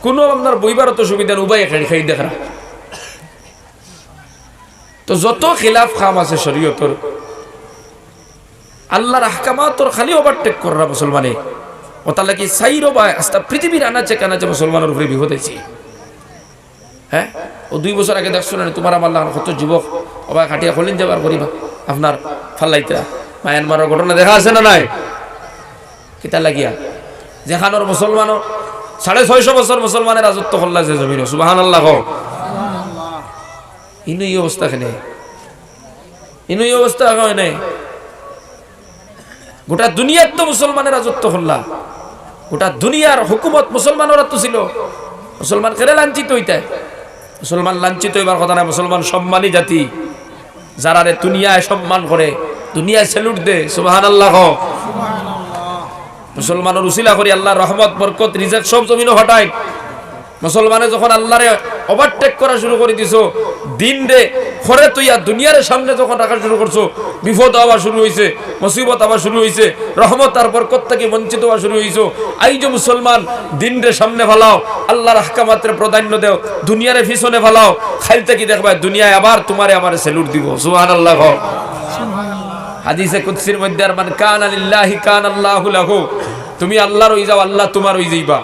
কুনু আপনার বইবার তো সুবিধা নাই, উবাই খাই খাই দেখরা। তো যত খিলাফ কাম আছে শরীয়তর, আল্লার আহকামাতর খালি ওভারটেক কররা মুসলমানে। ওটার লাগি চাইরোবায় আস্তা পৃথিবীর আনাচে কানাচে মুসলমানর উপরে বিপদ আইছে। হ্যাঁ, ও দুই বছর আগে দেখছো না, তুমার আমার লাখান কত যুবক ওবায় খাটিয়া কলিন যাবার করিবা আপনার ফাল্লাইতরা। মায়ানমারর ঘটনা দেখা আছে না নাই? কিতা লাগিয়া? যেখানর মুসলমানর সাড়ে ছয়শো বছর মুসলমানে রাজত্ব করলা যে জমিনো, সুবহানাল্লাহ কও। ইনো ই অবস্থা কেনে? ইনো ই অবস্থা কেনে? গোটা দুনিয়াত তো মুসলমানে রাজত্ব করলা, গোটা দুনিয়ার হুকুমত মুসলমানর আতো ছিল। মুসলমান কেনে লাঞ্ছিত অইতা? মুসলমান লাঞ্ছিত অইবার কথা নায়, মুসলমান সম্মানী জাতি। যারারে দুনিয়ায় সম্মান করে, দুনিয়ায় salute দে, সুবহানাল্লাহ কও। মুসলমানর উসিলা করি আল্লার রহমত, বরকত, রিজিক সব জমিনো ফাটাইন। মুসলমানে যখন আল্লারে overtake করা শুরু করি দিছো, দিনরে খরে থইয়া দুনিয়ারে সামনে যখন রাখা শুরু করছো, বিপদ আওয়া শুরু অইছে, মুসিবত আওয়া শুরু অইছে, রহমত আর বরকত থাকি বঞ্চিত অওয়া শুরু অইছো। আইজও মুসলমান, দিনরে সামনে ফালাও, আল্লার আহকামাতরে প্রাধান্য দেও, দুনিয়ারে পিছনে ফালাও। খাইল থাকি দেখবায় দুনিয়ায় আবার তুমারে আমারে salute দিবো। সুবহানাল্লাহ কও। হাদিসে কুদসির মধ্যে, আর মান কানা লিল্লাহি কানাল্লাহু লাহু, তুমি আল্লার অই যাও, আল্লা তুমার অই যাইবা।